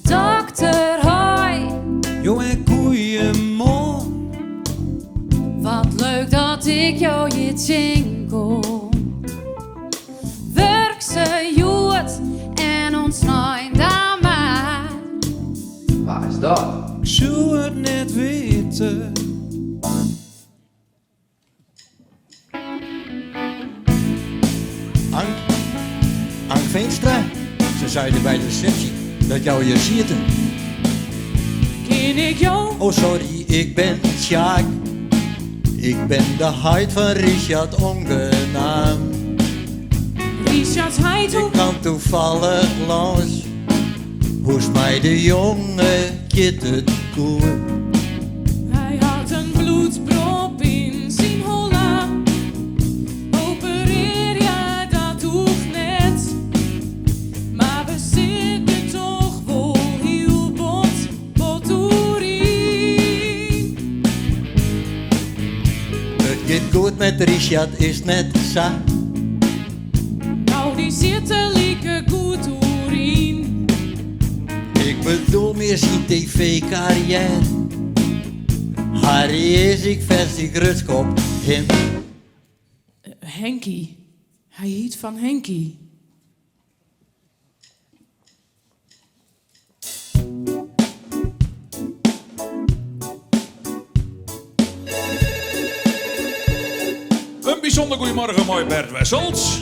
[SPEAKER 5] Dokter, hoi.
[SPEAKER 12] Jo en goeiemoarn.
[SPEAKER 5] Wat leuk dat ik jo hjir tsjinkom. Wurk se hjoed en oant snein dan mar.
[SPEAKER 16] Wa is dat?
[SPEAKER 12] Ik soe it net witte.
[SPEAKER 15] Ank, Ank Veenstra, se seiden by de resepsje dat jo hjir sieten.
[SPEAKER 7] Kin ik jo?
[SPEAKER 15] Oh sorry, ik bin Sjaak. Ik bin de heit fan Richard Ongenaam.
[SPEAKER 7] Richards heit
[SPEAKER 15] Ik kaam toevallig lâns. Hoe is mei de jonge giet it goed?
[SPEAKER 7] Hy hat in bloedprop yn syn holle. Operearje, dat hoecht net. Mar we sitte toch wol hiel bot, bot oeryn.
[SPEAKER 15] It giet goed met Richard, is net sa?
[SPEAKER 7] Nou, dy sit der like goed oeryn.
[SPEAKER 15] Ik bedoel mear syn tv-karriêre. Harry is ek fest grutsk op him.
[SPEAKER 7] Henkie. Hy hjit fan Henkie.
[SPEAKER 14] In bysûnder goeiemorgen mei Bert Wessels.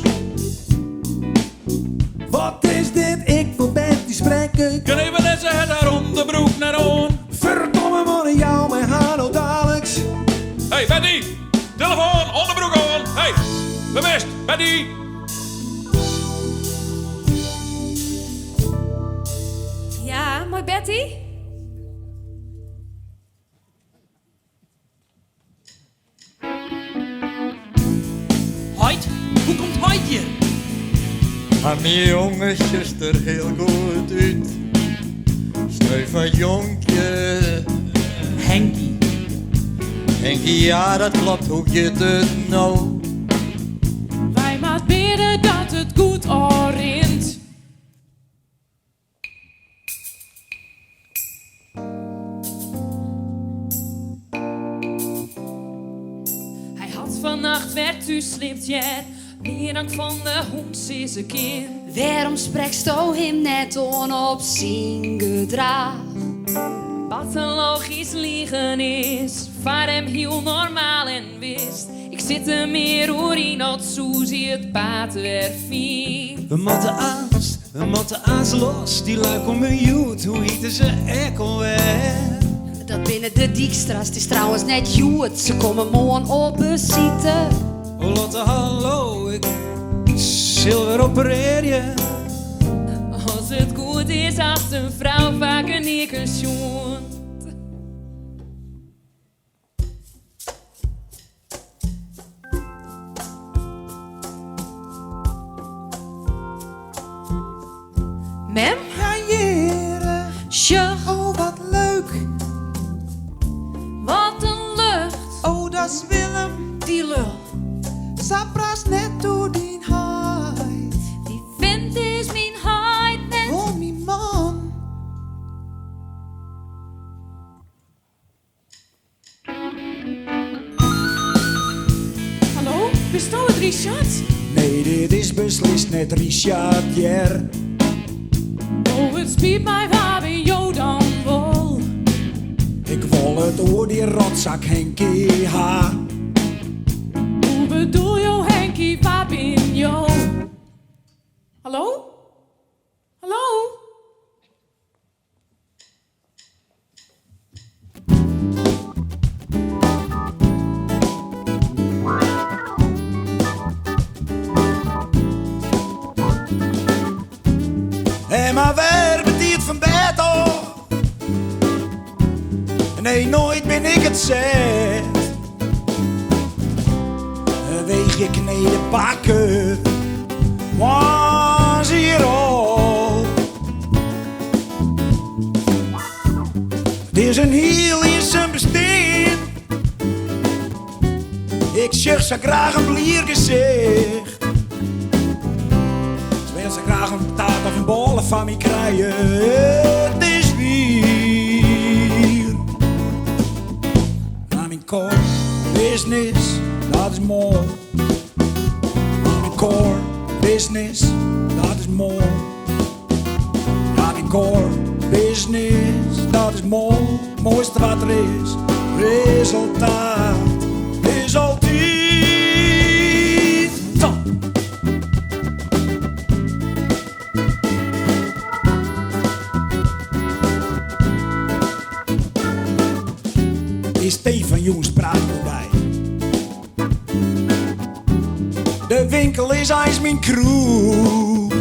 [SPEAKER 4] Wat is dit? Ik wol Betty sprekke.
[SPEAKER 14] Kin even net, se hat har ûnderbroek net oan.
[SPEAKER 4] Ferdomme man, jou my har no daliks.
[SPEAKER 14] Hey Betty, telefoan, ûnderbroek oan. Hey, wêr bist? Betty!
[SPEAKER 5] Ja, mei Betty?
[SPEAKER 6] Heit? Hoe komt heit hjir?
[SPEAKER 15] Mar myn jonge sjochst der hiel goed út. Sneu fan jonkje.
[SPEAKER 6] Henkie.
[SPEAKER 15] Henkie, ja dat klopt, hoe giet it no?
[SPEAKER 7] Wy moatte bidde dat it goed ôfrint.
[SPEAKER 1] Hy hat fannacht wer thús sliept hear, mear dan 'k fan de hûn sizze kin.
[SPEAKER 5] Wêrom spreksto him net oan op syn gedrach?
[SPEAKER 1] Wat in logysk ligen is foar him hiel normaal en wist. Ik sit der mear oer yn as Suzy it paad wer fynt.
[SPEAKER 12] We moatte aanst, we moatte aanst los. Dy lui komme hjoed, hoe hjitte se ek alwer?
[SPEAKER 5] Dat binne de Dykstra's, it is trouwens net hjoed, se komme moarn op besite.
[SPEAKER 12] Oh Lotte, hallo, ik sil wer operearje.
[SPEAKER 1] As it goed is, hast in frou faker neaken sjoen.
[SPEAKER 5] Mem?
[SPEAKER 10] Ja, hjirre.
[SPEAKER 5] Sjoch.
[SPEAKER 10] Oh, wat leuk.
[SPEAKER 5] Wat in lucht.
[SPEAKER 10] Oh, dat is Willem.
[SPEAKER 5] Dy lul.
[SPEAKER 10] Sa praatst net oer dyn heit.
[SPEAKER 5] Dy fint is myn heit net.
[SPEAKER 10] Wol myn man.
[SPEAKER 7] Hallo, Bisto it Richard?
[SPEAKER 13] Nee, dit is beslist net Richard, hear.
[SPEAKER 7] Oh, it spiet my, wa binne jo dan wol?
[SPEAKER 13] Ik wol it oer dy rotsak Henkie ha.
[SPEAKER 7] Hoe bedoel jo Henkie, wa binne jo? Hallo? Hallo?
[SPEAKER 13] En mar wer betiid fan bêd ôf. Nee, noait bin ik it set. Weagje knede pakke, moarns ier al. It is in hiel iensum bestean. Ik sjoch sa graach in blier gesicht. Se wil sa graach in taart of in bôle fan my krije. It is wier. Mar myn core business, dat is moai. Mar myn core business, dat is moai. Ja, myn core business, dat is moai. Moaiste wat der is, resultaat is altyd top. Is Stefan jûns praat oer dy. De winkel is eins myn kroech.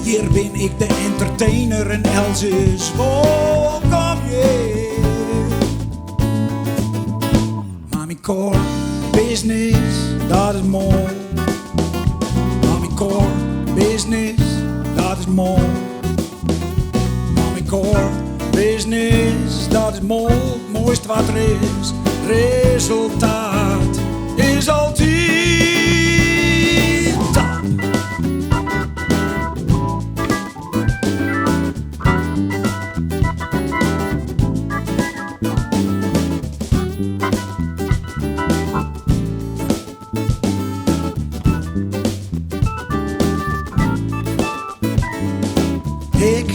[SPEAKER 13] Hjir bin ik de entertainer en Els is wolkom hjir. Mar myn core business, dat is moai. Mar myn core business, dat is moai. Mar myn core business, dat is moai. Moaiste wat der is, resultaat is altyd top. Ik,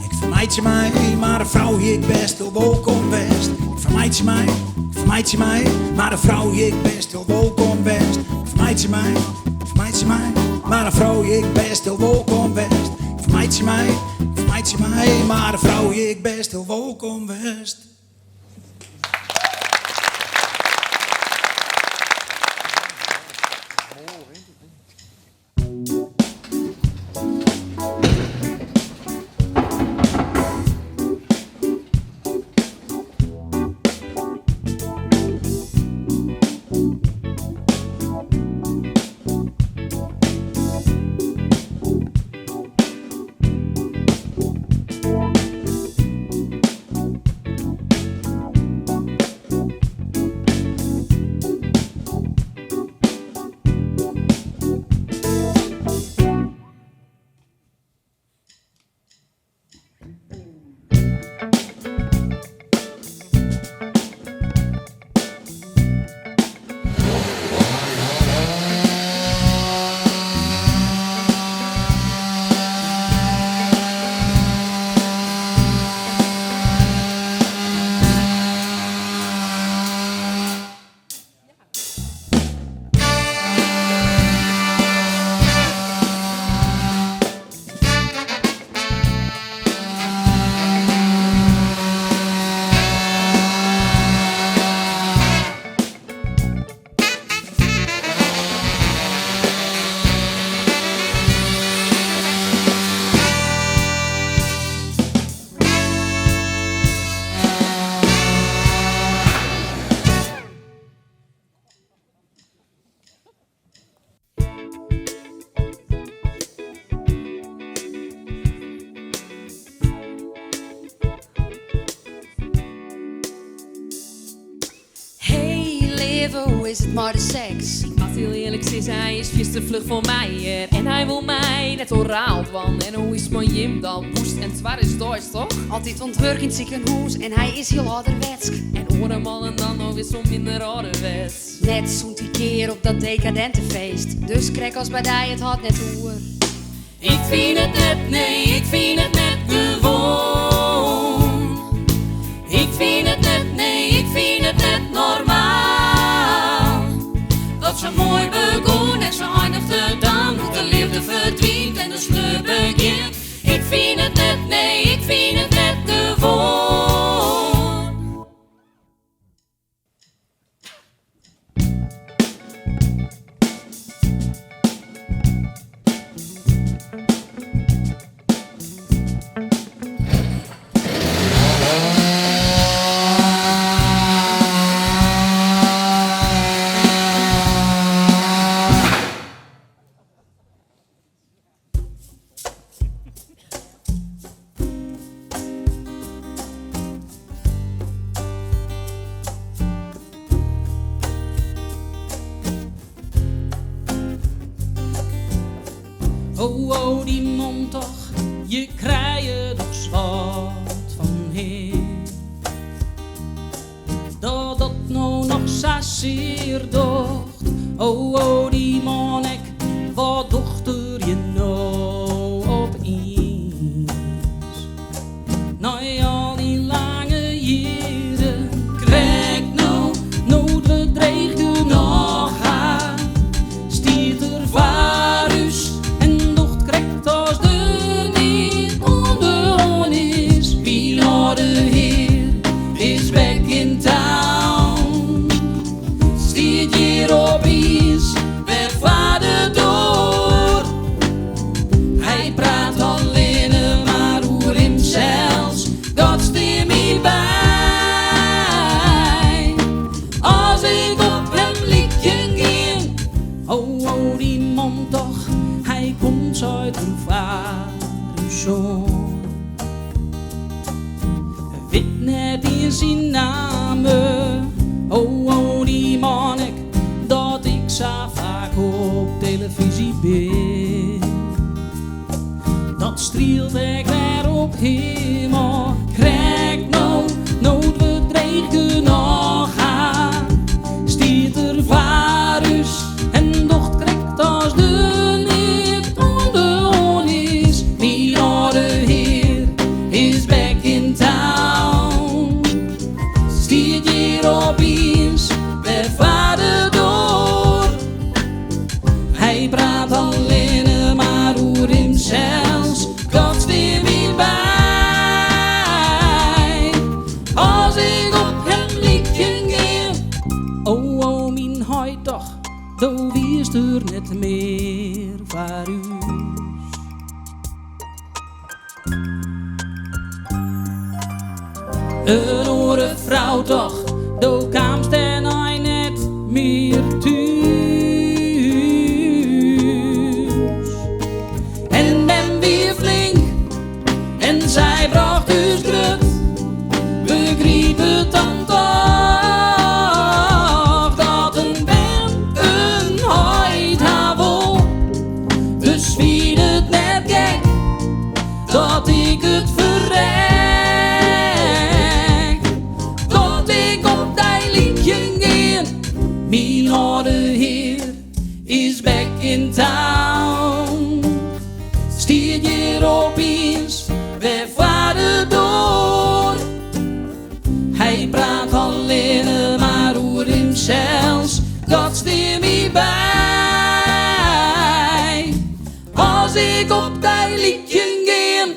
[SPEAKER 13] ik fermeitsje my, mar in frou hie ik bêst hiel wolkom west. Ik fermeitsje my, ik fermeitsje my, mar in frou hie ik bêst hiel wolkom west. Ik fermeitsje my, ik fermeitsje my, mar in frou hie ik bêst hiel wolkom west. Ik fermeitsje my, ik fermeitsje my, mar in frou hie ik bêst hiel wolkom west.
[SPEAKER 17] Leave, hoe is it mei de seks?
[SPEAKER 1] Ik moat hiel earlik sizze, hy is fierste fluch foar my hear. En hy wol my net oraal dwaan. En hoe is 't mei jim dan? Woest en twaris deis, toch?
[SPEAKER 17] Altyd oan it wurk yn it sikehûs en hy is hiel âlderwetsk.
[SPEAKER 1] En oare mannen dan no wis wol minder âlderwets.
[SPEAKER 17] Net sûnt dy kear op dat dekadinte feest. Dus krekt as by dy, it hâldt net oer.
[SPEAKER 8] Ik fyn it net, nee, ik fyn it net gewoan. Ik fyn it net, nee, ik fyn it net normaal. Wat sa moai begûn en sa eindigt it dan. Hoe't de leafde ferdwynt en de sleur begjint. Ik fyn it net, nee, ik fyn it net gewoan. Oh, oh, dy man toch, je krije dochs wat fan him. Dat dat no noch sa sear docht. Oh, oh, dy man ek, wat docht er je no opiens? Nei al dy lange jierren, krekt no, no't we dreech genôch ha, stiet er foar ús en docht krekt as der neat oan de hân is. Myn âlde hear is back in town. Stiet hjir opiens wer foar de doar. Hy praat allinne mar oer himsels, dat stean my by. As ik op him lykjen gean, oh, oh, dy man toch, hy komt uit in foar ús oan. Wit net iens syn namme, oh, oh, dy man ek, dat ik sa faak op telefyzje bin. Dat strielt ek wer op him ôf. Krekt no, no't we dreech genôch ha, stiet er foar ús en docht krekt as der neat oan de hân is. Myn âlde hear is back in town. Stiet hjir opiens wer foar de doar. Hy praat allinne mar oer himsels, dat stean my by. As ik op him lykjen gean, oh, oh, myn heit toch, do wiest der net mear foar ús. In oare frou toch, do kaamst dêrnei net mear thús. En mem wie flink en sy brocht ús grut. Begryp it dan toch dat in bern in heit ha wol. Dus fyn it net gek dat ik it ferrek. Dat ik op dy lykjen gean. Myn âlde hear is back in town. Stiet hjir opiens wer foar de doar. Hy praat allinne mar oer himsels, dat stean my by. As ik op dy lykjen gean.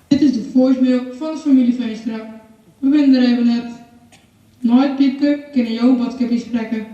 [SPEAKER 18] Dit is de voicemail fan de famylje Veenstra. We binne der even net. Nei it pypke kinne jo in boadskip ynsprekke.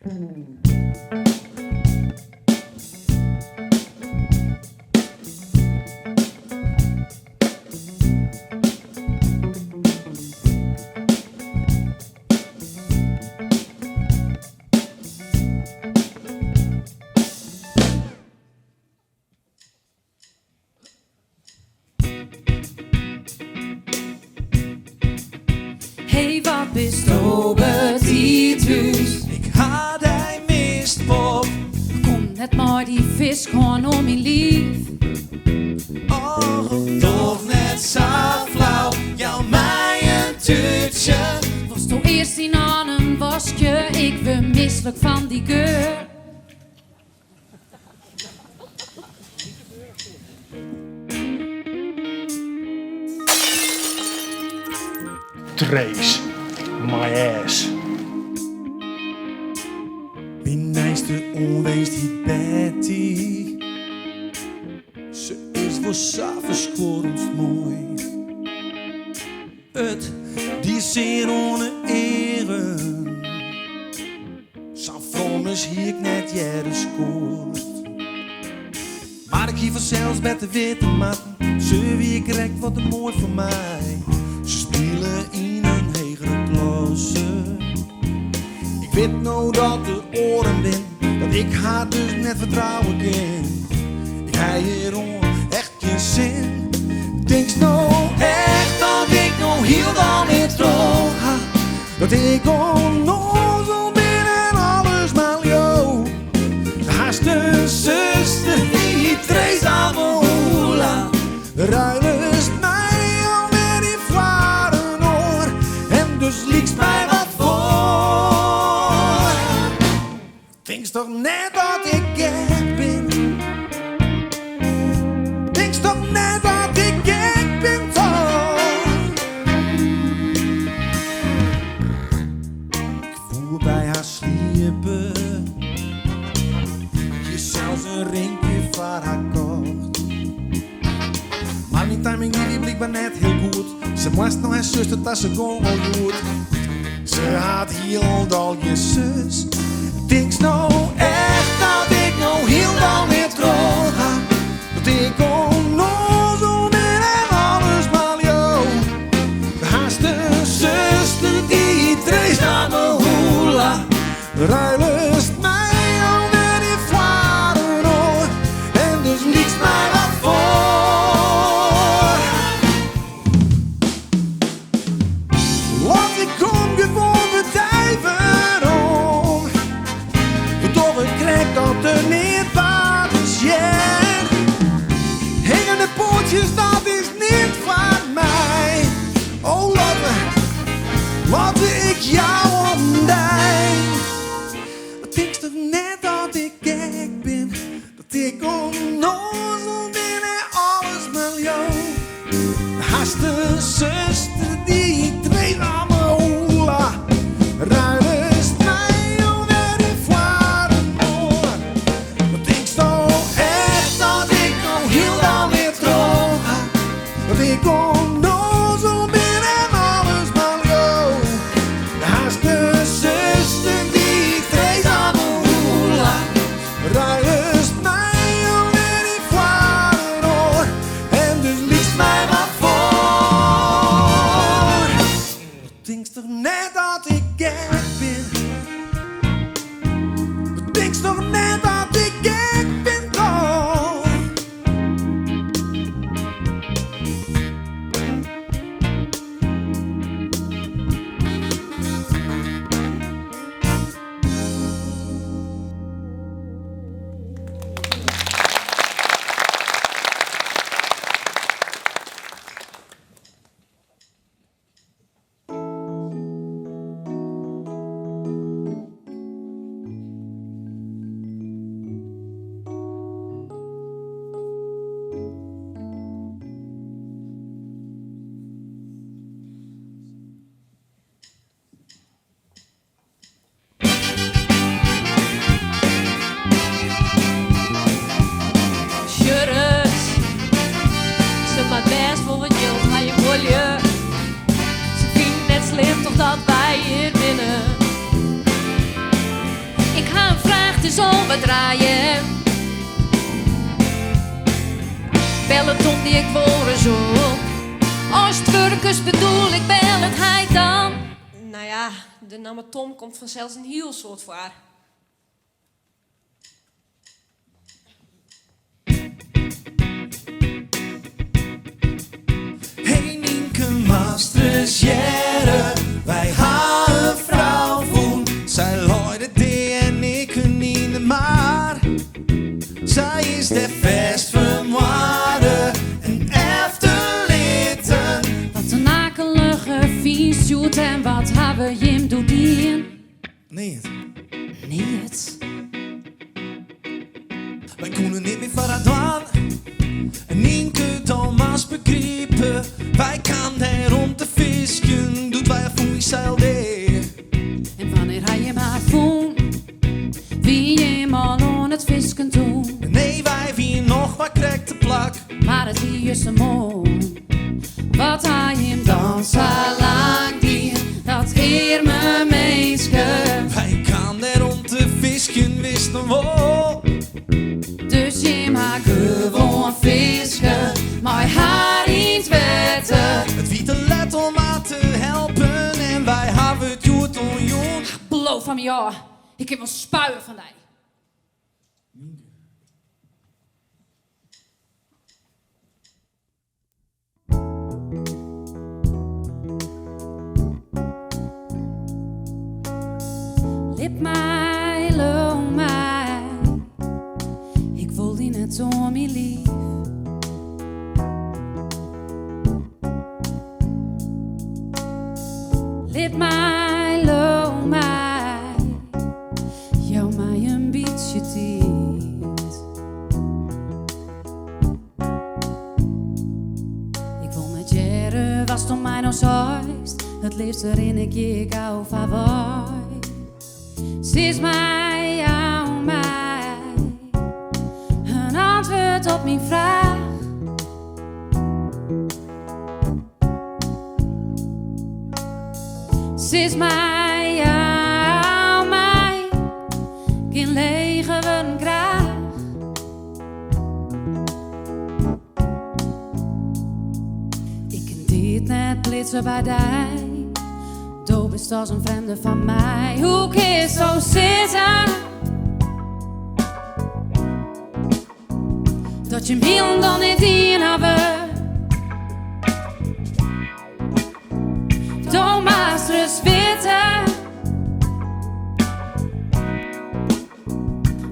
[SPEAKER 5] Hé, wat bist do betiid thús?
[SPEAKER 4] Ik ha dy mist, pop.
[SPEAKER 5] Kom net mei dy fiskhoarn oan myn liif.
[SPEAKER 4] Och, doch net sa flau, jou my in tútsje.
[SPEAKER 5] Wolsto earst dyn hannen waskje? Ik wurd mislik fan dy geur.
[SPEAKER 4] Trees, my ass. Myn nijste oanwinst hjit Betty. Se is wol sa ferskuorrend moai. It die sear oan 'e eagen. Sa'n frommes hie ik net earder skoard. Mar ik hie fansels better witte moatten, se wie krekt wat te moai foar my. Se spile yn in hegere klasse. Ik wit no dat der oaren binne, dat ik har dus net fertrouwe kin. Ik ha hjiroan echt gjin sin. Tinkst no echt dat ik no hielendal neat troch ha? Dat ik onnoazel bin en alles mar leau? Hast in suster dy hjit Trees Amehoela. Ruilest my alwer yn foar in oar en dus lykst my wat foar. Tinkst toch net dat ik gek bin? Tinkst toch net dat ik gek bin, toch? Ik woe by har sliepe. Ik hie sels in rinkje foar har kocht. Mar myn timing wie blykber net hiel goed. Se moast nei har suster ta, se gong al hjoed. Se hat hielendal gjin sus. Tinkst no echt dat ik no hielendal neat troch ha? Dat ik onnoazel bin en alles mar leau? Hast in suster dy hjit Trees Amehoela. Ruilest my alwer yn foar in oar en dus lykst my wat foar. Lot, ik kom gewoan by dy werom. We dogge krekt oft der neat bard is, hear. Hingende poatsjes, dat is neat foar my. Oh Lotte, Lotte, ik jou om dy. Tinkst toch net dat ik gek bin? Dat ik onnoazel bin en alles mar leau? Hast in suster dy hjit Trees Amehoela. Ruilest my alwer yn foar in oar. Tinkst no echt dat ik no hielendal neat troch ha? Dat ik onnoazel bin en alles mar leau? Hast in suster dy hjit Trees Amehoela. Ruilest my alwer yn foar in oar en dus lykst my wat foar. Tinkst toch net dat ik gek bin? Tinkst toch net dat ik gek bin, toch?
[SPEAKER 1] it is al wat draaien. Belle Tom dy ik wolris op. As it wurk is bedoel ik, bellet hy dan.
[SPEAKER 3] Nou ja, de namme Tom komt fansels in hiel soad foar.
[SPEAKER 4] Hey Nynke, moatst ris hearre, wy ha in frou fûn. Sy lei der dea en ik yn de mar. Sy is dêr fêst fermoarde en efterlitten.
[SPEAKER 5] Wat in akelige fynst hjoed en wat hawwe jim doe dien?
[SPEAKER 4] Neat.
[SPEAKER 5] Neat?
[SPEAKER 4] Wy koene neat mear foar har dwaan. En Nynke, do moatst begripe, wy kamen dêr om te fiskjen, doe't wy har fûnen wie sy al dea.
[SPEAKER 5] En wannear ha jim har fûn? Wie jim al oan it fisken toen?
[SPEAKER 4] Nee, wy wienen noch mar krekt te plak.
[SPEAKER 5] Mar it wie justermoarn. Wat ha jim dan sa lang dien, dat earme minske?
[SPEAKER 4] Wy kamen dêr om te fiskjen, witst noch wol.
[SPEAKER 5] Dus jim ha gewoan fiske mei har yn 't wetter.
[SPEAKER 4] It wie te let om har te helpen en wy hawwe it hjoed oanjûn.
[SPEAKER 1] Bliuw fan my ôf, ik kin wol spuie fan dy.
[SPEAKER 5] Lit my, leau my, ik wol dy net oan myn liif. Lit my, leau my, jou my in bytsje tiid. Ik wol net hearre watsto my no seist, it leafst rin ik hjir gau foarwei. Sis my, jou my in antwurd op myn fraach. Sis my, jou my gjin lege wurden graach. Ik kin dit net pleatse by dy. Do bist as in frjemde fan my. Hoe kinsto sizze dat jim hielendal neat dien hawwe? Do moatst ris witte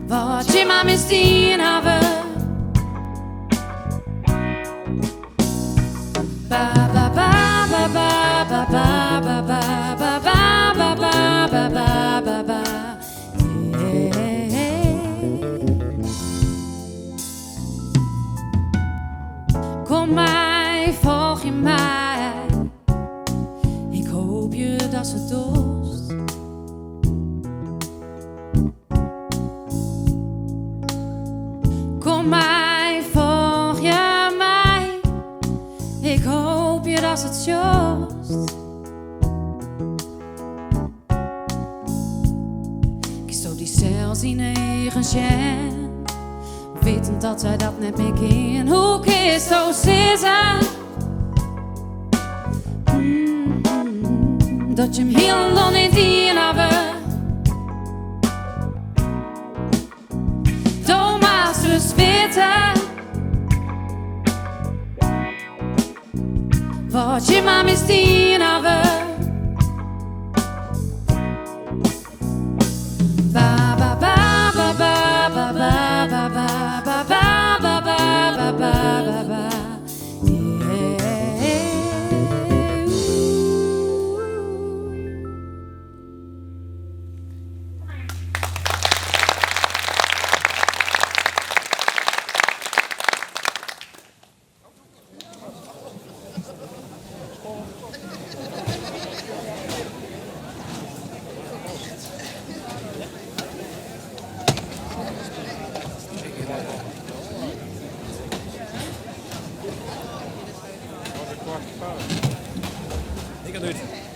[SPEAKER 5] wat jim mar misdien hawwe. Ba ba ba ba ba ba ba ba ba ba ba ba ba ba ba ba ba. Yeah. Kom my, folgje my. Ik hoopje datst it dochst. Kom my, folgje my. Ik hoopje datst it sjochst. Kinsto dysels yn 'e eagen sjen, wittend dat sy dat net mear kin. Hoe kinsto sizze dat jim hielendal neat dien hawwe? Do moatst ris witte wat jim mar misdien hawwe. Ba ba ba ba ba ba ba ba ba ba ba ba ba ba ba ba ba. Yeah.
[SPEAKER 13] Ik út.